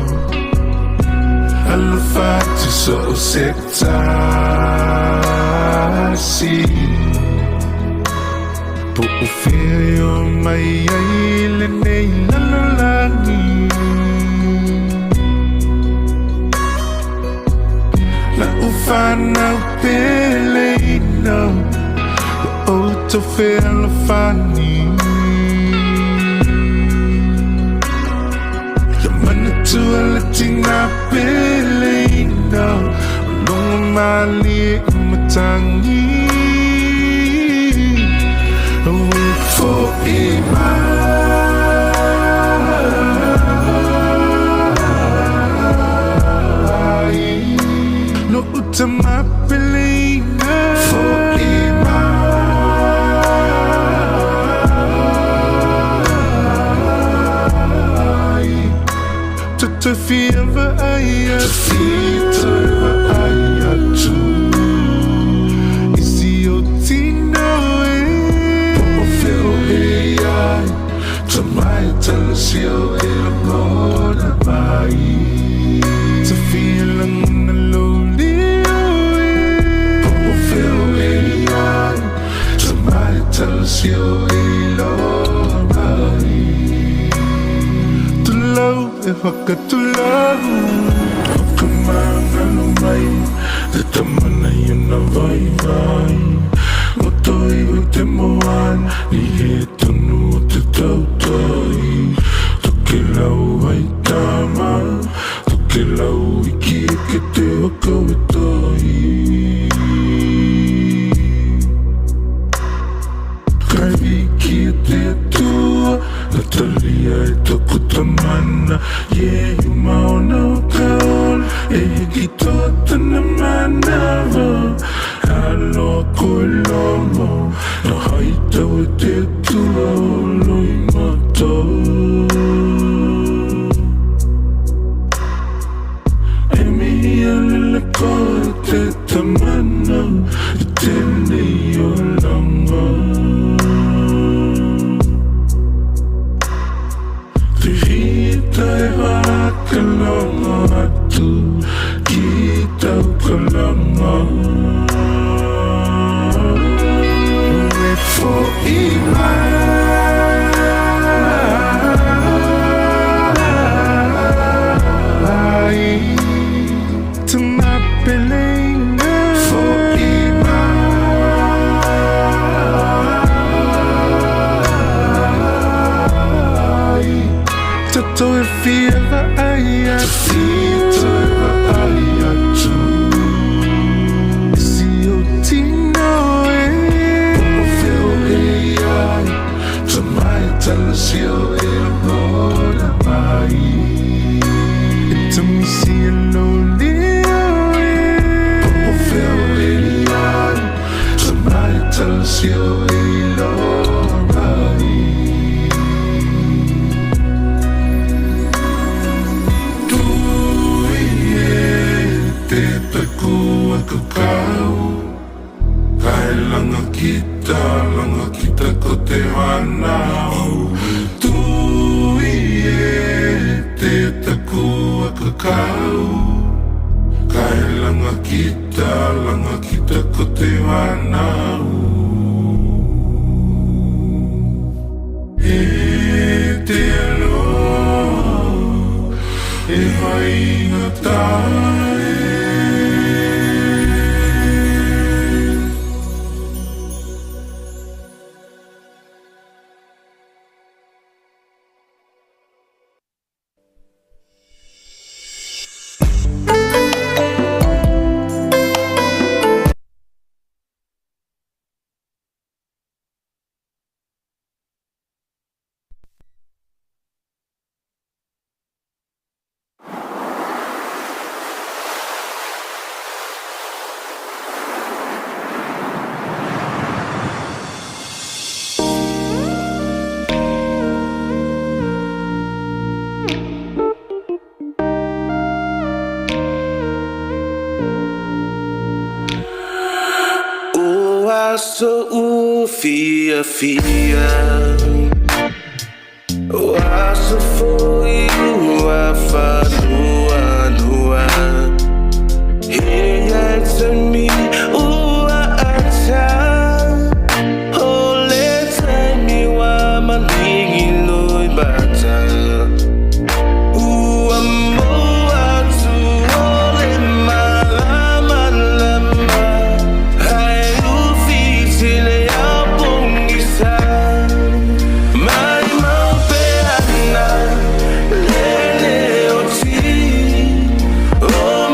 Speaker 8: Alofa atu so o se tasi Po o fea e o mai ai lenei lalolagi Lau fanau peleina Ua outou fealofani Ia manatua le tina peleina O logo malie i matagi Aue fo'i mai Lo uta mapeleina Fo'i mai Toto fia vaai atu Toe vaai atu I si o tino e Po o fea o e i ai Tamai talosia o e lagona mai Te fia lagona lole o e Po o fea o e i ai Tamai talosia o e iloa mai Tulou e whakatulau O ka mangalo mai Te tama nei ona vaivai Roto iho i te moana I he tonu o te tautai Tokelau hai tama Tokelau iki eke te waka wetai. Talia e toko tamana Ye maona o ka ola E hiki tō tana manawa Aloa koe lomo Na haitau e te atua o loimata E mihi a lele koe te tamana I tēnei olanga Te hita e whakalongo atu Ki tau kalanga E fo'i mai Tamapelenga Fo'i mai Tatou e fia vaai atu Tatou e vaai atu I si ou tino e O fea o e i ai Tamai talasi o e lagona mai E tamisi e lou leo e O fea o e i ai Tamai talasi o e iloa mai Tui e te taku a kakau Kai langa kita, langa kita ko te whanau Tui e te taku a kakau Kai langa kita, langa kita ko te whanau E te aloha e vaingata e
Speaker 9: O aso ua fiafia O aso foi ua faanoanoa He ai taimi ua ata O le taimi ua maligi loimata Ua maua atu o le malamalama Ae ufi le ao pogisa Mai mau peana le leoti O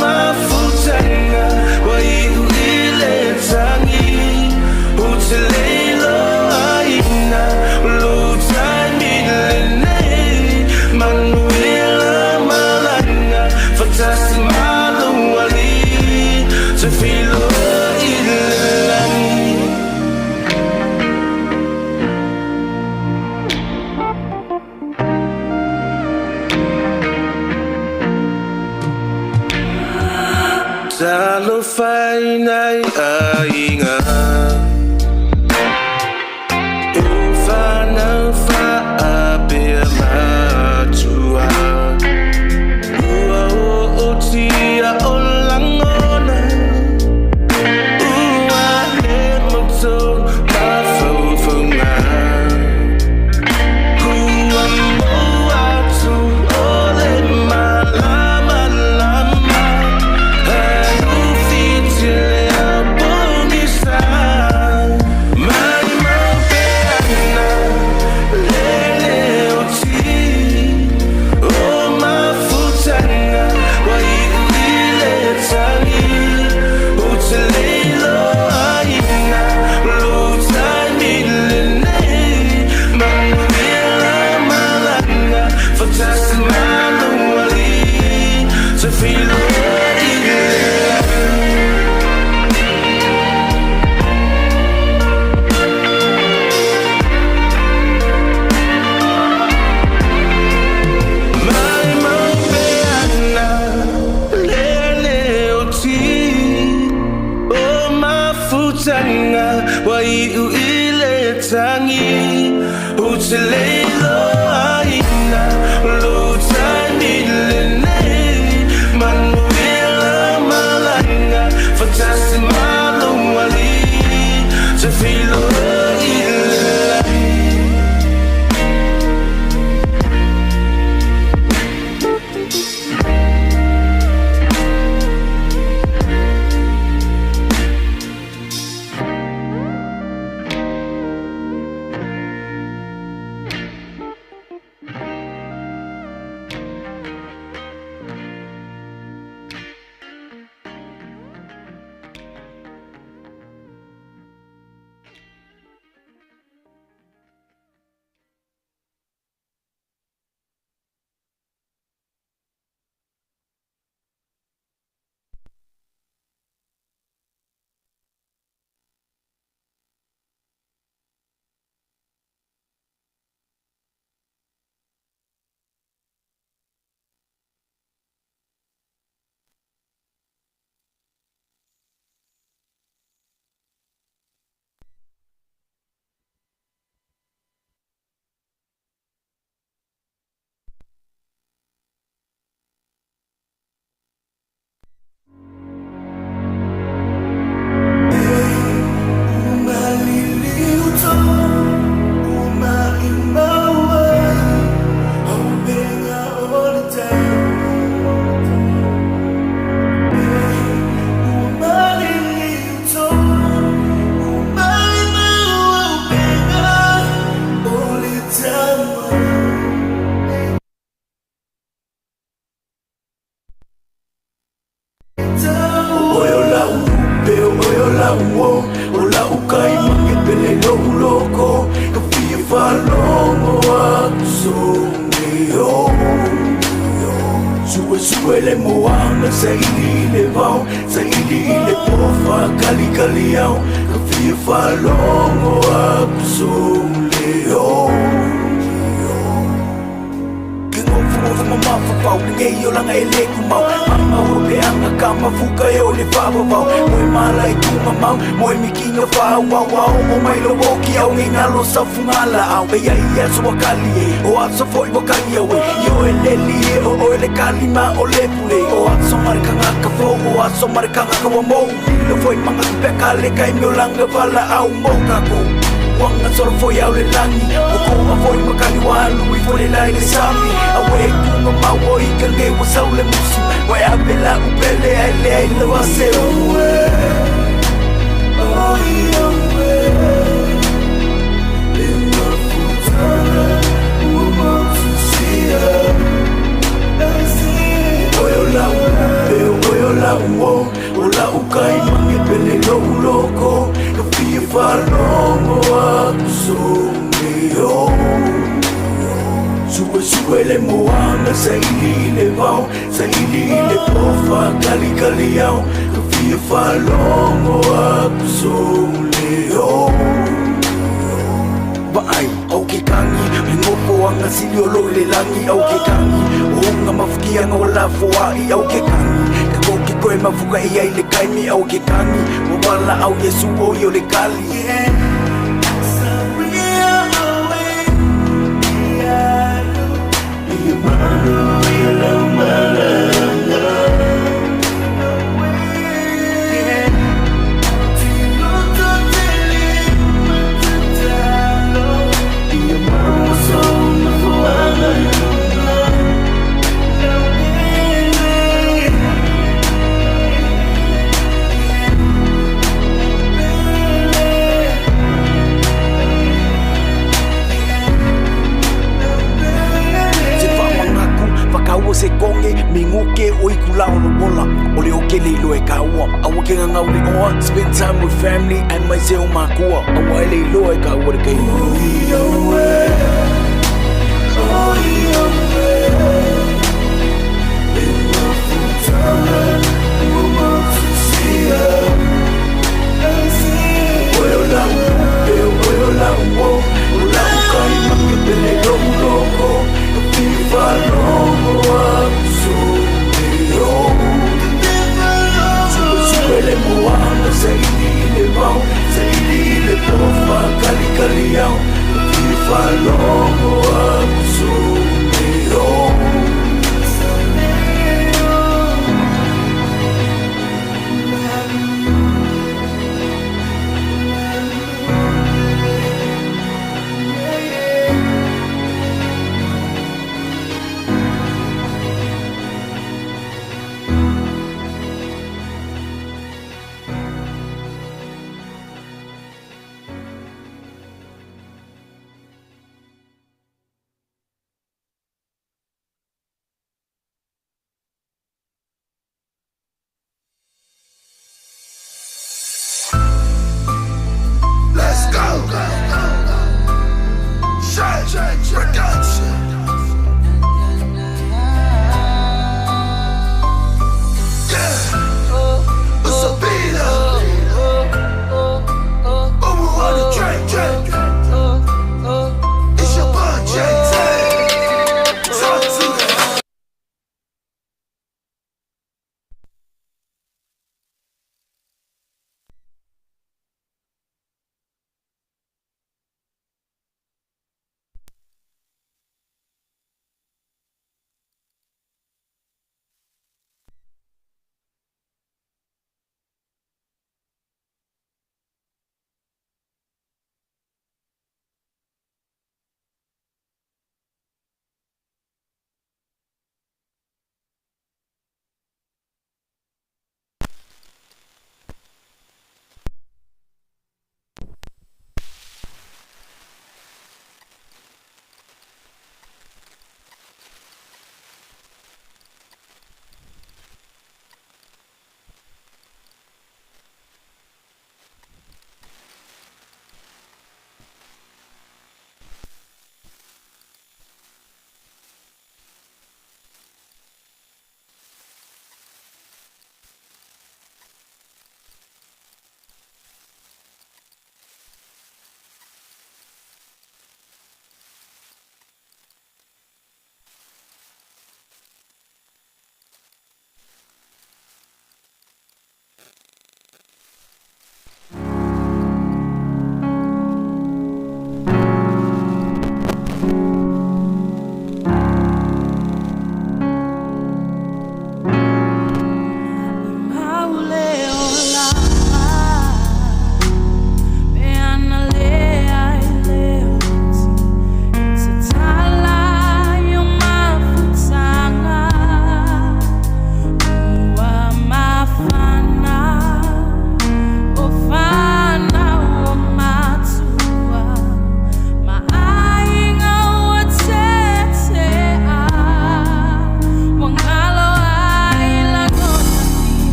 Speaker 9: mafutaga ua iu i le tagi Ou te le iloaina o lou taimi lenei Manuia malaga faatasi ma lou Alii Toe feiloai i le lagi. Talofa e nai aiga O fanau faapea matua Ua ootia o lagona Ua le mautonu mafaufauga Ua maua atu o le malamalama Ae ufiti le ao pogisa.
Speaker 6: Oe o lau lupe, oe o lau uo, O lau kaimage pele lo'u loko, Ka fia faalogo atu sou leo. Suesue le moana, saili i le vao, saili i le pofa, kalikali ao, Ka fia faalogo atu sou leo. Ke ngofogofa ma mafafau lenei olaga e lē tumau maumau o peaga ka mafuka e o le faavavau moe mala i tuga mau moe mikiga faauau aoo mai lou oki au gigalo saufugalaau e iai i aso ua kali e o aso fo'i ua kali au e i oe leli e o oe le kalima o le pule o aso ma le kagaka fou o aso ma le kagaka ua mou lilo foi magatu pe kale kaimi o laga valaau mo kakou Wanga solo foi au le langi O koa foi makali wa alu i foi le lai le sami A we kunga mau o i kange wa sau le musu Wa e ape la upele ai le ai le wa se oe Oh Le mafutanga ua mautusia Oe o lau lupe, oe o lau uo, O lau kaimage pele lo'u loko, Ka fia faalogo atu sou leo. Suesue le moana, saili i le vao, saili i le pofa, kalikali ao, Ka fia faalogo atu sou leo. Vaai au ke kagi le nofoaga sili o loo i le lagi au ke kagi o uga mafukiaga ua lafoa'i au ke kagi kakou ke toe mafuka i ai le kaimi au ke kagi ua valaau Iesu o i o le kali. Se faamagaku fakaua se koge miguke o i kula o lowola o le okele i loe kaua aua ke gagau le oa spend time with family and mai se o makua aua e le iloa e kaua le kaimi.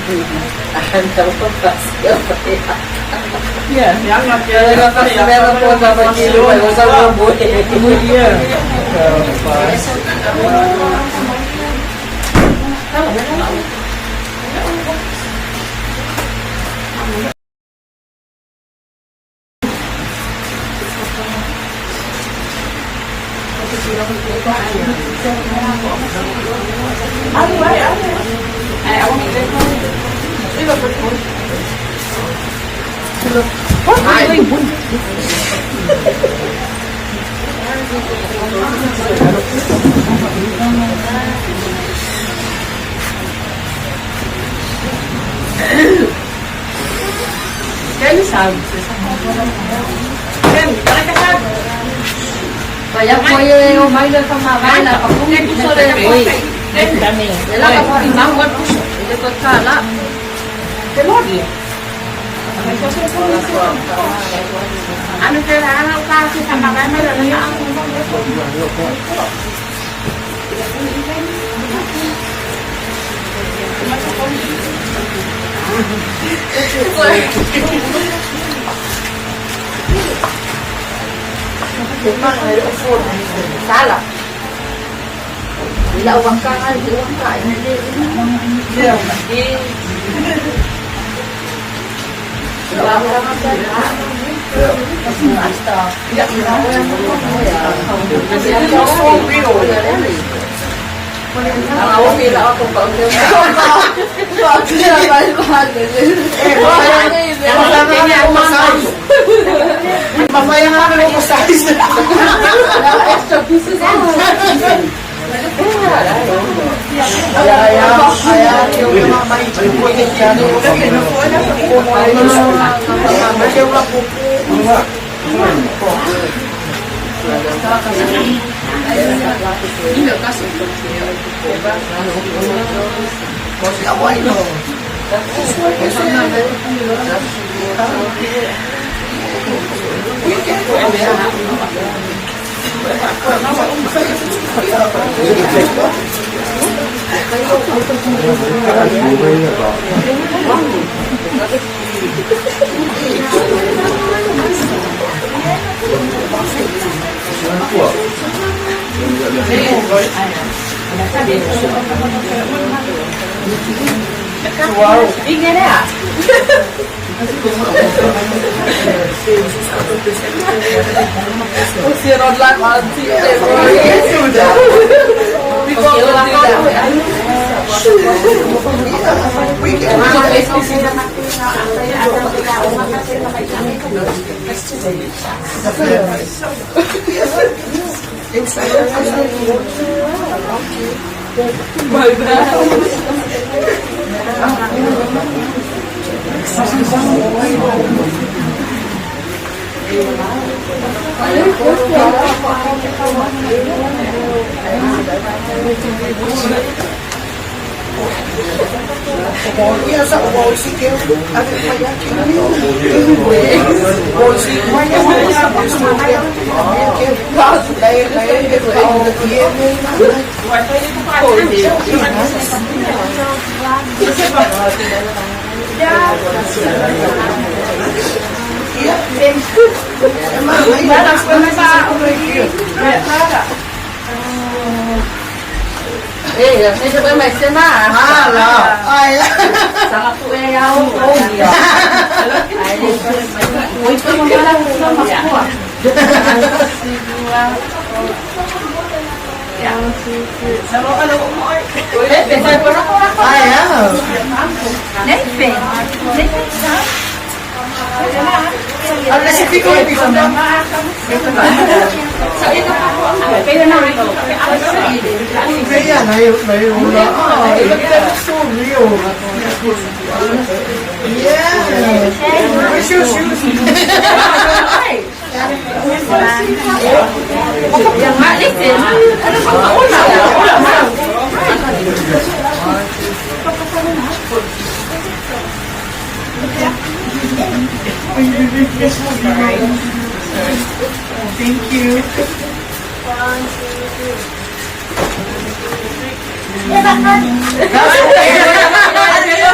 Speaker 4: 1, 2, 3.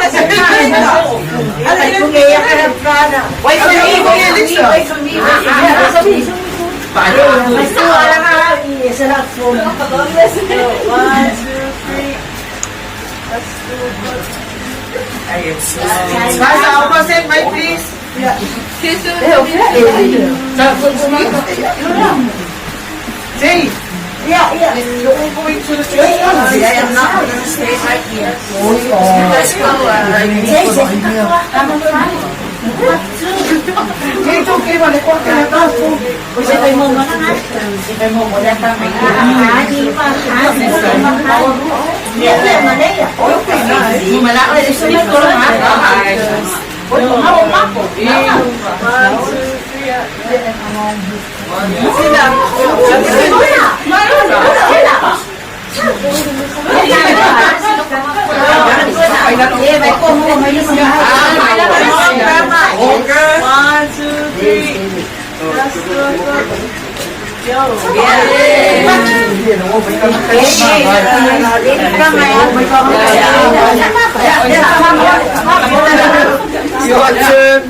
Speaker 4: Wait for me, wait for me, wait for me. One, two, three.
Speaker 10: Guys, opposite, my please. Jay. Yeah. You're all going to the church.
Speaker 4: I am not gonna stay right here. Let's go.
Speaker 10: Jay, it's okay. Wala ko ang kinatapo. Okay.
Speaker 4: One, two, three. Let's go.
Speaker 10: Your turn.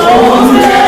Speaker 4: Oh,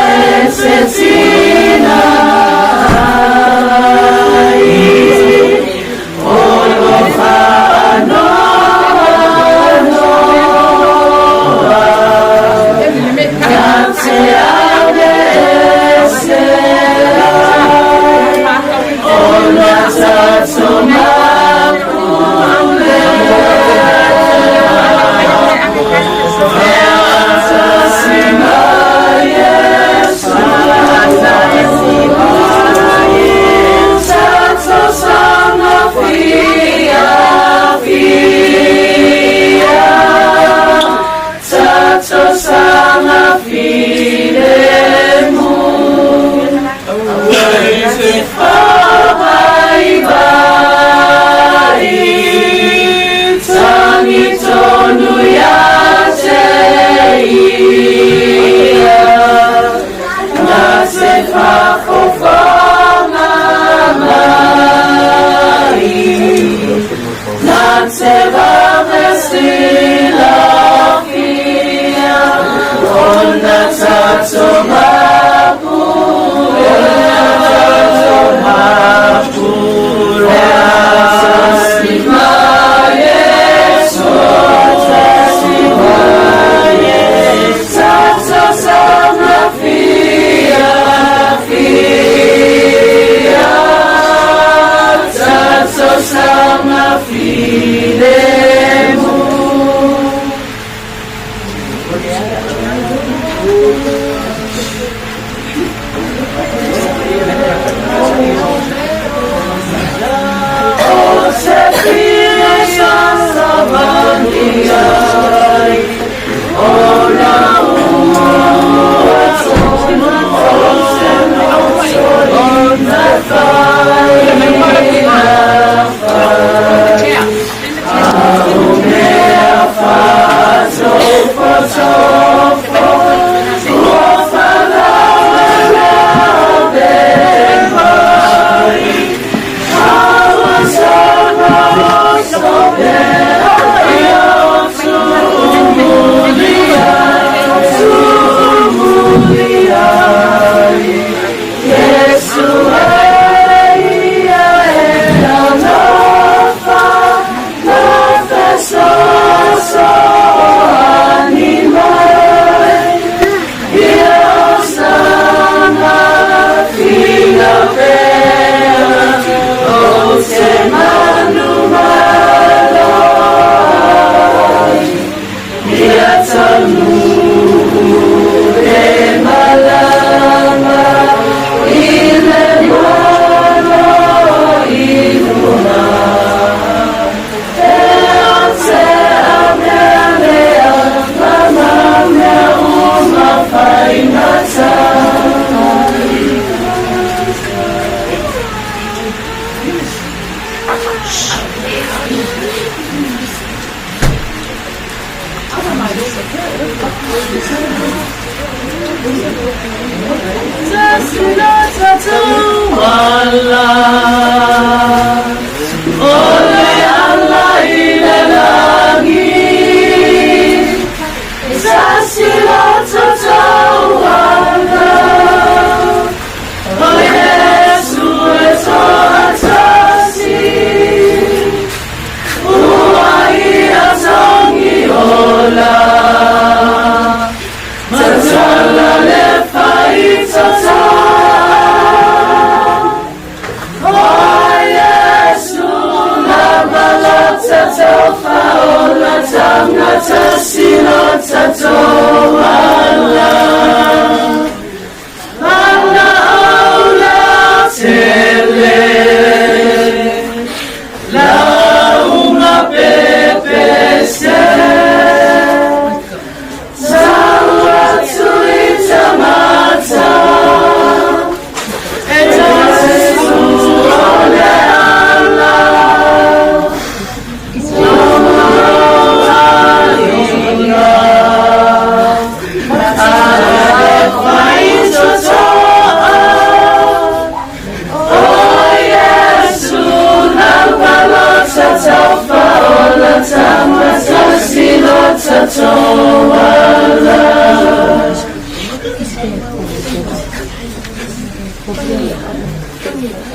Speaker 4: Thank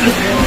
Speaker 9: Te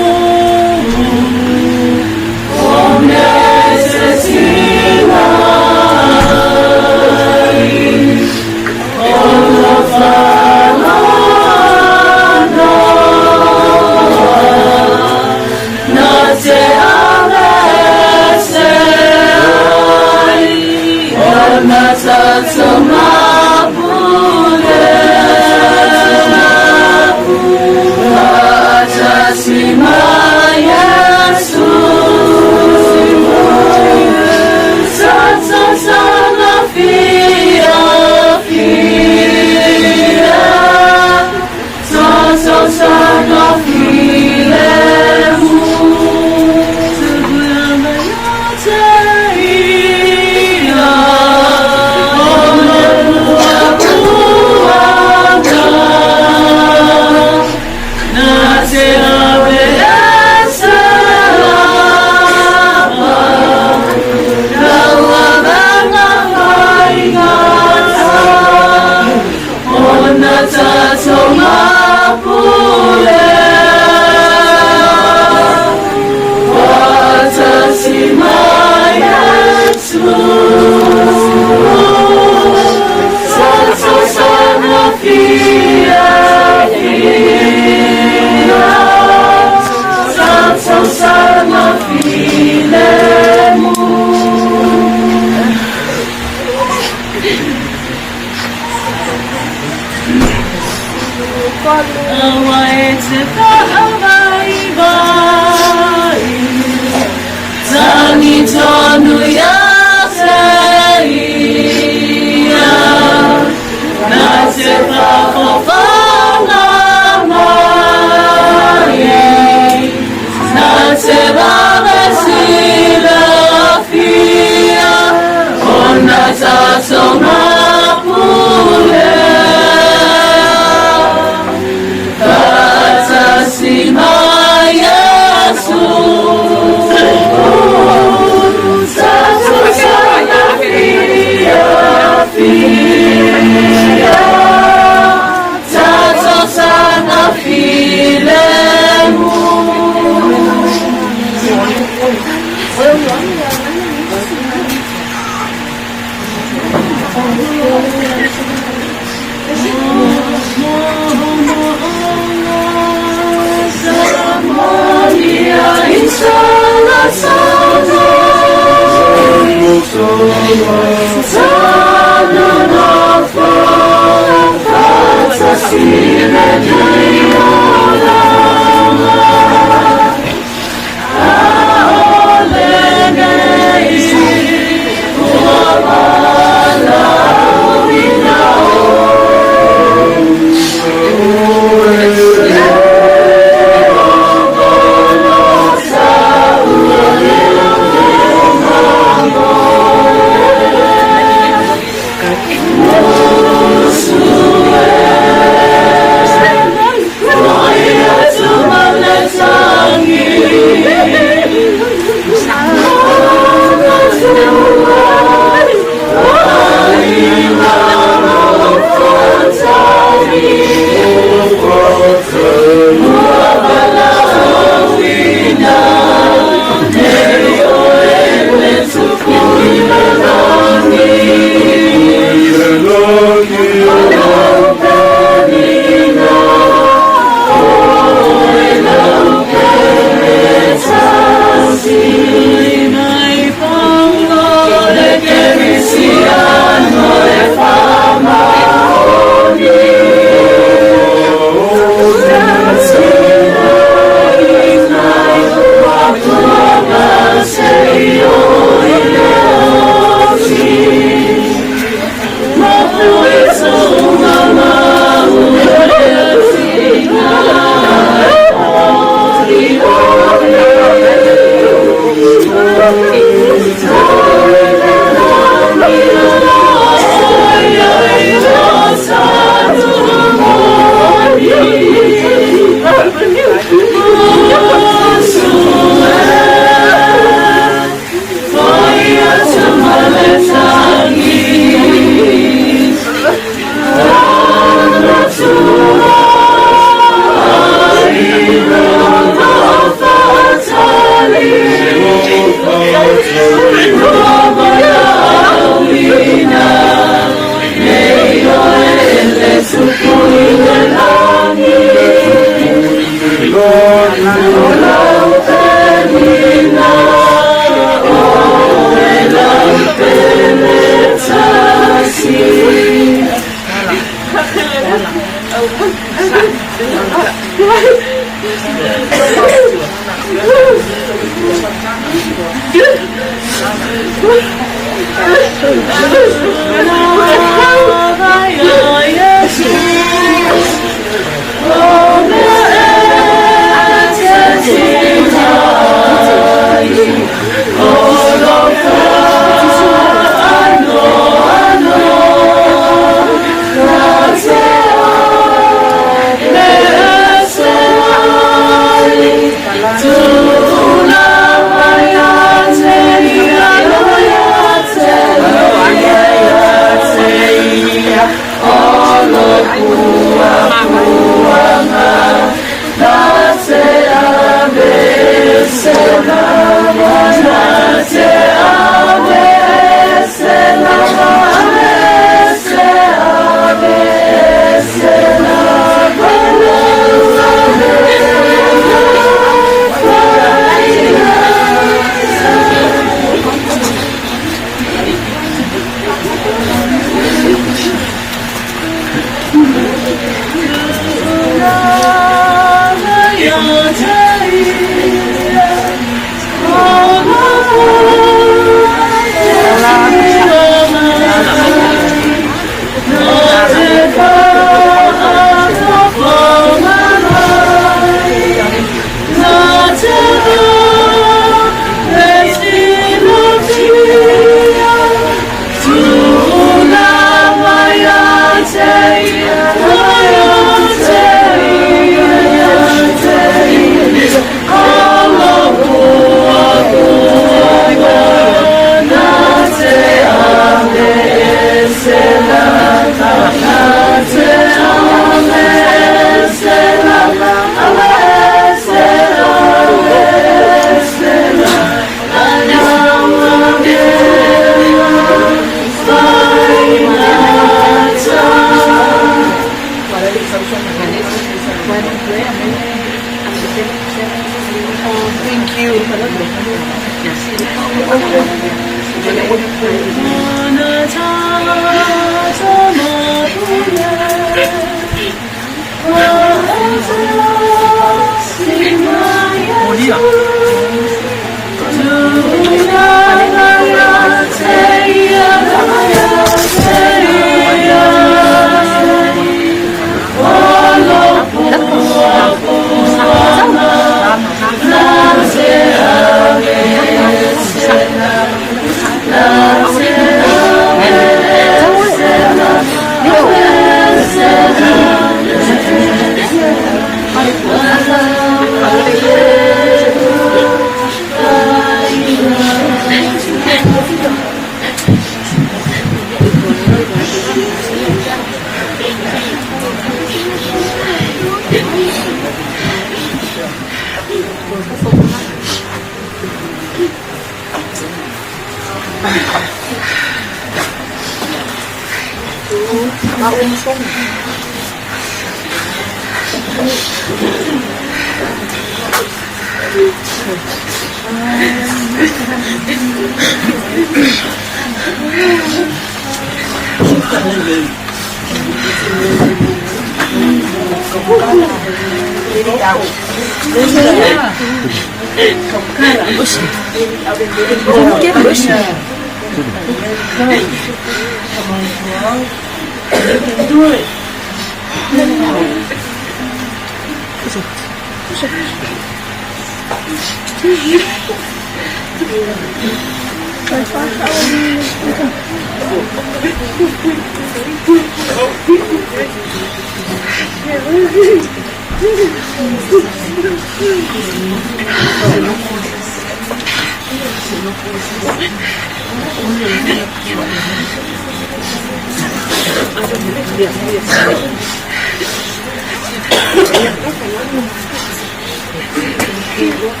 Speaker 4: Thank Thank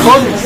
Speaker 3: Boleh.